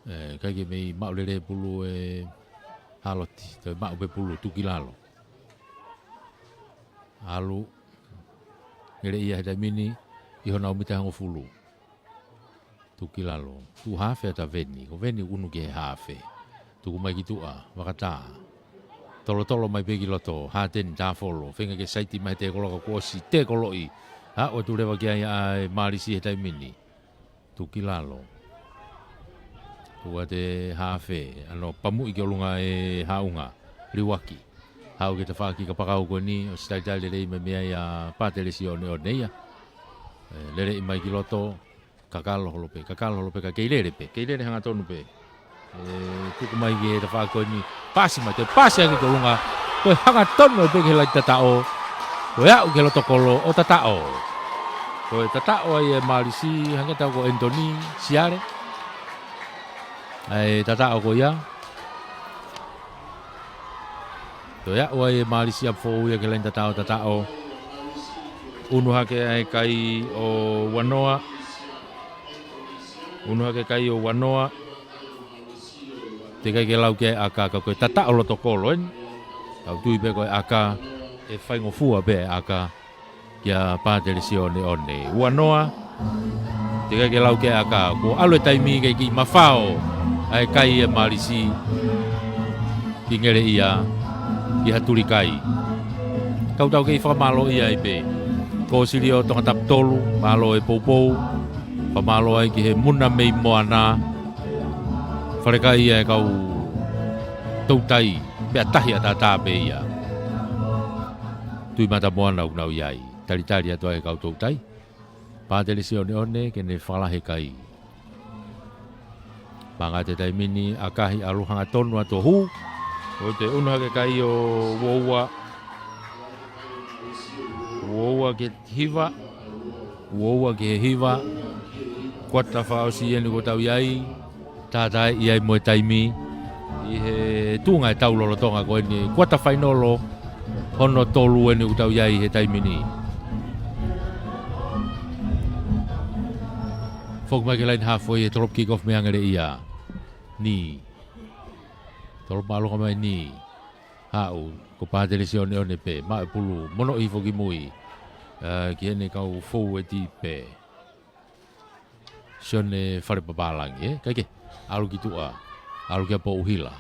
ʻE, ʻikai ke mei maʻu lelei pulu ʻe Haloti. Toe maʻu pē pulu, tuku ki lalo. ʻAlu Ngeleʻia he taimi ni, ʻi honau mita ʻe hongofulu. Tuku ki lalo. Tuʻu hafe ʻa Veni. Ko Veni unu ki he hafe. Tuku mai ki tuʻa, Vakatā. Tolotolo mai pē ki loto, Hateni Tāfolo. Feinga ke saiti mai he tēkolo ka kuo ʻosi tēkoloʻi. Aʻu atu leva ki ai ʻa e Mālisi he taimi ni. Tuku ki lalo. Tuku atu e hafe, ʻa hono pamuʻi ki ʻolunga ʻe Haʻunga. Liuaki. Haʻu ki he tafaʻaki kapakau ko eni, ʻosi talitali lelei mai mei ai ʻa Pātelesio ʻOneʻone ia. ʻE, leleʻi mai ki loto, kakalo holo pē, kakalo holo pē, ka kei lele pē, kei lele hangatonu pē. ʻE, tuku mai ki he tafaʻaki ko eni, pasi mai, toe pasi ange ki ʻolunga, toe hangatonu pē ki he laine tataʻo, toe aʻu ki he loto kolo, ʻo tataʻo. Toe tataʻo ai ʻe Mālisi, hangē tau ko Anthony Siale. ʻA e tataʻo ko ia. Toe aʻu ai ʻe Mālisi ʻa Foʻou ia ki he laine tataʻo, tataʻo. Unu hake ʻa e kai ʻo Uanoa. Unu hake kai ʻo Uanoa. Teʻeki ai ke lau ki ai ʻa e ʻaka, ka ko e tataʻo loto kolo eni. Tau tui pē ko e ʻaka ʻe faingofua pē ʻa e ʻaka kia Pātelesio ʻOneʻone. Uanoa, teʻeki ai ke lau ki ai ʻa e ʻaka, kuo ʻalu e taimi ke kiʻi mafao ʻa e kai ʻe Mālisi ki Ngeleʻia, ki ha tuli kai. Tau tau kei fakamālōʻia ai pē. Ko Silio Tongatapu tolu, mālō e poupou, fakamālō ai ki he Muna mei Moana. Falekai ia e kau toutai, pea tahi ʻataʻatā pē ia. Tuʻi Matamoana ʻoku nau ʻi ai. Talitali atu ai e kau toutai. Pātelesio ʻOneʻone ke ne fakalahi e kai. Manga te taimi ni ʻakahi ʻalu hangatonu atu ʻo hū. ʻO te unu hake kai ʻo Uoua. Uoua ki he hiva. Uoua ki he hiva. Kuata fakaʻosi eni kuo tau ʻi ai. Tātaaʻi ai mo e taimi ʻi he tuʻunga e tau lolotonga ko eni, kuata fainolo hono tolu eni ʻoku tau ʻi ai he taimi ni. Foki mai ki he laine halfway he tolopu kick off mei Ngeleʻia. Ni. Tolopu māloka mai ni. Haʻu, ko Pātelesio ʻOneʻone pē, maʻu e pulu, monoʻi foki mui. ʻE, ki heʻene kau foueti pē. Sione Fale Papālangi, ē? Kae kehe, ʻalu ki tuʻa, ʻalu kia Pouhila.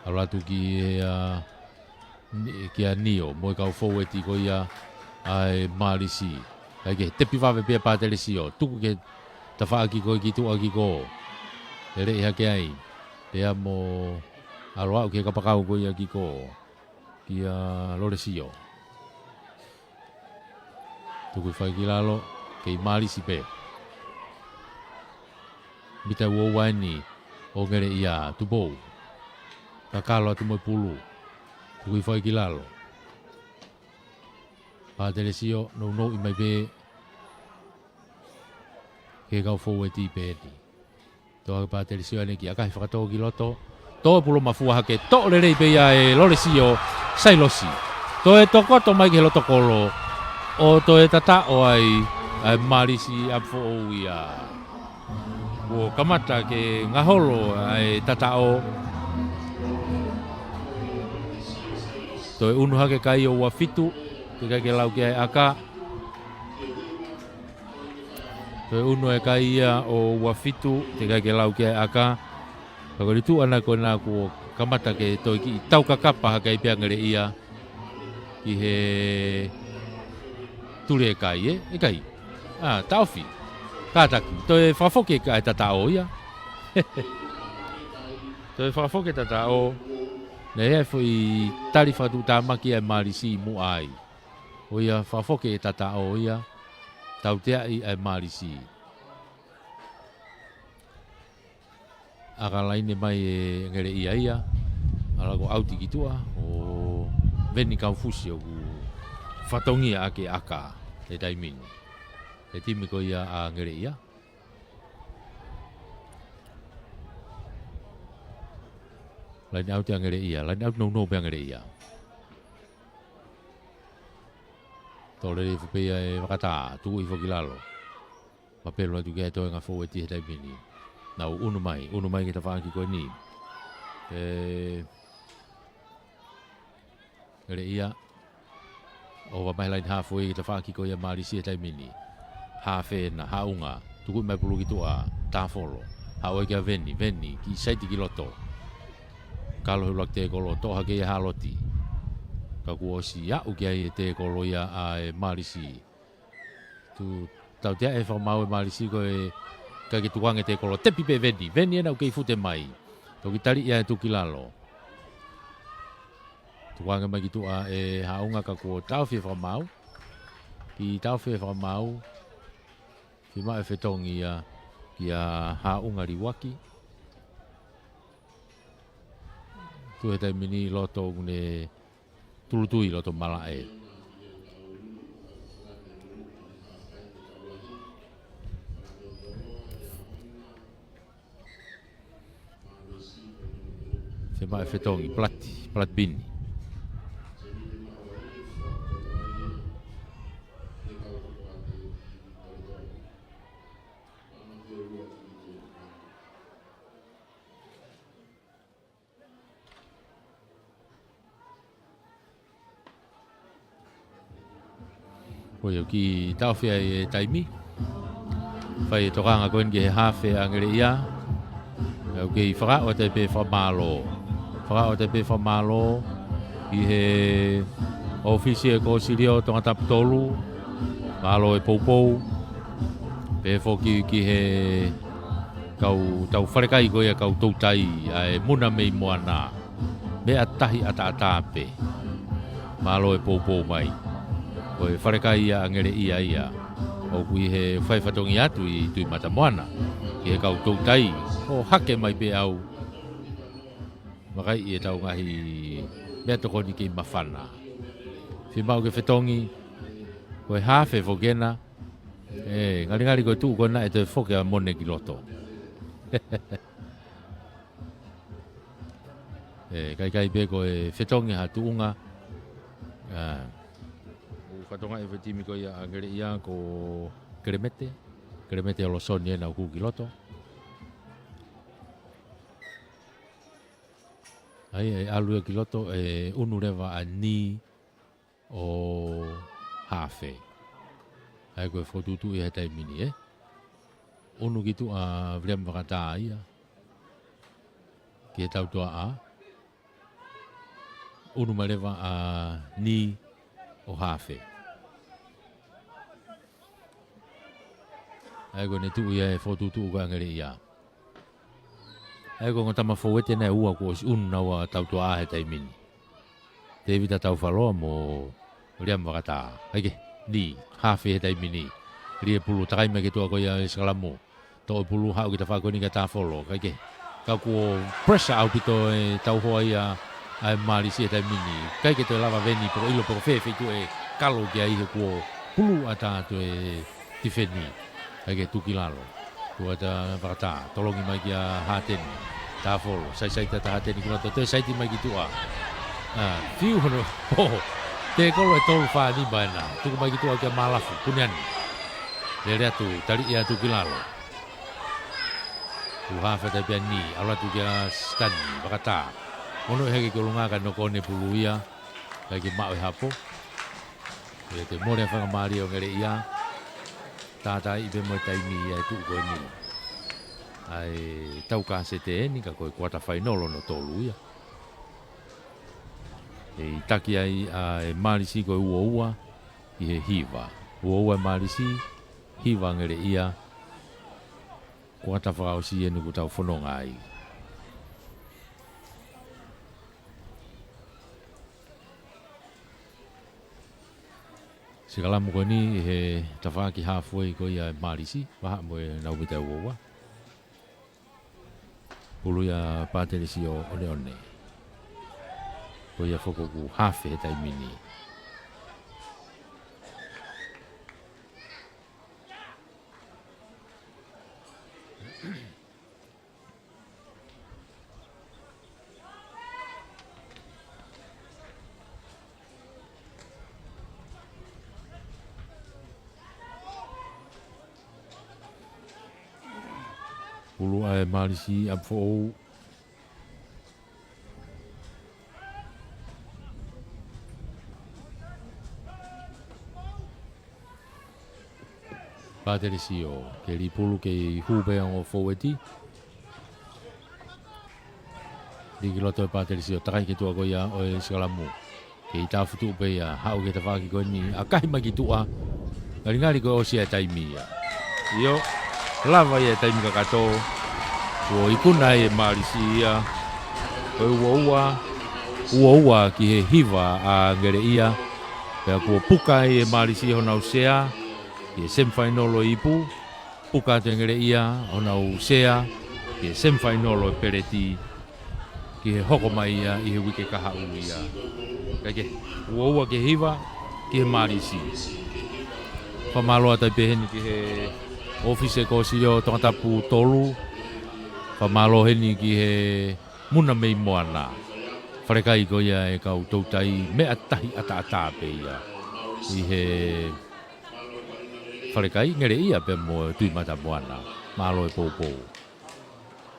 ʻAlu atu ki he, ʻa, ni-, kia Nio, mo e kau foueti ko ia ʻa e Mālisi. Kae kehe, tepi vave pē ʻa Pātelesio, tuku ki he tafaʻaki ko ē ki tuʻa ki kō. Leleʻi hake ai, pea mo ʻalu aʻu ki he kapakau ko ia ki kō. Kia Lolesio. Tuku hifo ai ki lalo, kei Mālisi pē. Mita ʻe uaua eni ʻo Ngeleʻia, Tupou. Kakalo atu mo e pulu. Tuku hifo ai ki lalo. Pātelesio, nounou ʻi mai pē. Ki he kau foueti pē eni. Toʻo hake ʻe Pātelesio ʻene kiʻi ʻakahi fakatō ki loto. Toe pulu mafua hake, toʻo lelei pē ia ʻe Lolesio Sailosi. Toe tokoto mai ki he loto kolo. ʻO toe tataʻo ai ʻa e Mālisi ʻa Foʻou ia. Kuo kamata ke ngaholo ʻa e tataʻo. Toe ʻunu hake kai ʻo ua fitu, teʻeki ai ke lau ki ai e ʻaka. Toe ʻunu e kai ia ʻo ua fitu, teʻeki ai ke lau ki ai e ʻaka. Ka ko e tuʻu ʻana ko ena kuo kamata ke toe kiʻi taukakapa hake ai pē ʻa Ngeleʻia ki he tuli e kai, ē? E kai. ʻA, taʻofi. Kātaki. Toe fakafoki e kai tataʻo ia. Toe fakafoki e tataʻo. Naʻe ʻi ai e foʻi tali fakatuʻutāmaki ʻa e Mālisi muʻa ai. ʻO ia fakafoki e tataʻo ia. Tauteaʻi ʻa e Mālisi. ʻAka laine mai e Ngeleʻia ia, ʻa ia ko e ʻauti ki tuʻa, ʻo Veni Kaufusi ʻoku fatongia ʻaki e ʻaka he taimi ni. He timi ko ia ʻa Ngeleʻia. Laine ʻauti ʻa Ngeleʻia, laine ʻauti nounou pē ʻa Ngeleʻia. Tō lelei fuʻu pē ia e Vakatā, tuku hifo ki lalo. Mapelu atu ki ai e toenga fōueti he taimi ni. Nau ʻunu mai, ʻunu mai ki he tafaʻaki ko eni. ʻE, Ngeleʻia. ʻOua mai laine hafo ia ki he tafaʻaki ko ia Mālisi he taimi ni. Hafe ena, Haʻunga. Tuku mai pulu ki tuʻa, Tāfolo. Haʻu ai kia Veni, Veni, kiʻi saiti ki loto. Kalo he ʻuluaki tēkolo, toʻo hake ia ʻe Haloti. Ka kuo ʻosi aʻu ki ai e tēkolo ia ʻa e Mālisi. Tuku tautea e fakamaau e Mālisi ko e ʻikai ke tukuange tēkolo. Tepi pē Veni. Veni ena ʻoku kei fute mai. Toki tali ia e tuku ki lalo. Tukuange mai ki tuʻa ʻe Haʻunga ka kuo taʻofi e fakamaau. Kiʻi taʻofi e fakamaau. Fiemaʻu e fetongi ia kia Haʻunga Liuaki. Tuʻu he taimi ni loto ʻoku ne tūʻulutui loto malaʻe. Fiemaʻu e fetongi, palati, palati pini. Ko ia ʻoku taʻofi ai e taimi. Fai e tokanga ko eni ki he hafe ʻa Ngeleʻia. ʻOku kei fakaʻosi atu pē fakamālō. Fakaʻosi atu pē fakamālō ʻi he ʻōfisi e Kōsilio Tongatapu tolu. Mālō e poupou. Pehē foki ki he kau tau falekai ko ia kau toutai ʻa e Muna mei Moana. Meʻa tahi ʻataʻatā pē. Mālō e poupou mai. Ko e falekai ia ʻa Ngeleʻia ia. ʻOku ʻi he fai fatongia atu ʻi Tuʻi Matamoana. Ki he kau toutai. ʻO hake mai pē au. Vakai ʻi he tau ngaahi meʻatokoni kei māfana. Fiemaʻu ke fetongi. Ko e hafe foki ena. ʻE, ngalingali ko e tuʻu ko ena ʻe toe foki ʻa Mone ki loto. ʻE, kaikai pē ko e fetongi ha tuʻunga. ʻA, ʻoku fatongia e foʻi timi ko ia ʻa Ngeleʻia ko Kelemete. Kelemete ʻOlosoni ena ʻoku ki loto. ʻAi, ʻe ʻalu ia ki loto, ʻe ʻunu leva ʻa Ni ʻo hafe. ʻAi ko e fokotuʻutuʻu ia he taimi ni, ē? ʻUnu ki tuʻa ʻa Viliami Vakatā ia. Ki he tautuaʻa. ʻUnu mai leva ʻa Ni ʻo hafe. ʻAi ko ʻene tuʻu ia e fokotuʻutuʻu ko ē ʻa Ngeleʻia. ʻAi ko e ongo tama fōueti ena ʻe ua kuo ʻosi ʻunu naua tautuaʻa he taimi ni. Tēvita Taufaloa mo Viliami Vakatā. ʻAi ke, Ni, hafe he taimi ni. Lie pulu, takai mai ki tuʻa ko ia e sikalamu. Toʻo pulu haʻu ki tafaʻaki ko eni kia Tāfolo. ʻAi ke, ka kuo pressure ʻaupito e tauhoa ia ʻa e Mālisi he taimi ni. ʻIkai ke toe lava Veni pe ko e ʻilo pe ko fē feituʻu ʻe kalo ki ai he kuo pulu ʻatā atu e tifeni. ʻAi ke tuku ki lalo. Tuku atu ʻa Vakatā. Tolongi mai kia Hateni. Tāfolo. Saisai atu ʻa Hateni ki loto. Toe saiti mai ki tuʻa. ʻA, fiu hono. ʻO. Tēkolo ʻe tolu fā nima ena. Tuku mai ki tuʻa kia Malafu. Kuniani. Lele atu, taliʻi atu ki lalo. Tuʻu hafe atu pē ʻa Ni, ʻalu atu kia Sitani, fakatā. Ono ʻi hake ki ʻolunga kae noko ʻene pulu ia, kae ʻikai ke maʻu e hapo. ʻIo, toe mole ʻa e faingamālie ʻo Ngeleʻia. Tātāʻi pē mo e taimi ia ʻe tuʻu ko eni. ʻA e tau kasete eni, ka ko e kuata fainolo hono tolu ia. ʻE ʻi taki ai ʻa e Malisi ko e ua ua ki he hiva. Ua ua e Malisi, hiva Ngeleʻia. Kuata fakaʻosi eni ʻoku tau fononga ai. Sikalamu ko eni ʻi he tafaʻaki halfway ko ia e Malisi, vahaʻa mo e nau mita ua ua. Pulu ia Pātelesio ʻOneʻone. Ko ia foki ʻoku hafe he taimi ni. Pulu ʻa e Malisi ʻapi foʻou. Pātelesio, keli pulu kei hū pē ongo foueti. Lī ki loto e Pātelesio, takai ki tuʻa ko ia ʻo e sikalamu. Kei tāfutuʻu pē ia, haʻu ki he tafaʻaki ko eni, ʻakahi mai ki tuʻa. Ngalingali ko e ʻosi e taimi ia. ʻIo, lava ia e taimi kakato. Kuo ikuna ai e Malisi ia. Ko e ua ua, ua ua ki he hiva ʻa Ngeleʻia. Pea kuo puka ai e Malisi honau sea ki he semifainolo ipu. Puka atu e Ngeleʻia honau sea ki he semifainolo e peleti ki he hoko mai ia ʻi he uike kahaʻu ia. Kae kehe, ua ua ki he hiva ki he Malisi. Fakamālō atu ai pē heni ki he ʻōfisi e Kōsilio Tongatapu tolu. Fakamālō heni ki he Muna mei Moana. Falekai ko ia e kau toutai, meʻa tahi ʻataʻatā pē ia. ʻI he falekai Ngeleʻia pea mo Tuʻi Mata Moana. Mālō e poupou.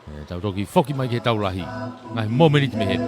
ʻE, tau toki foki mai ki he tau lahi. Ngaahi mōmeniti mei heni.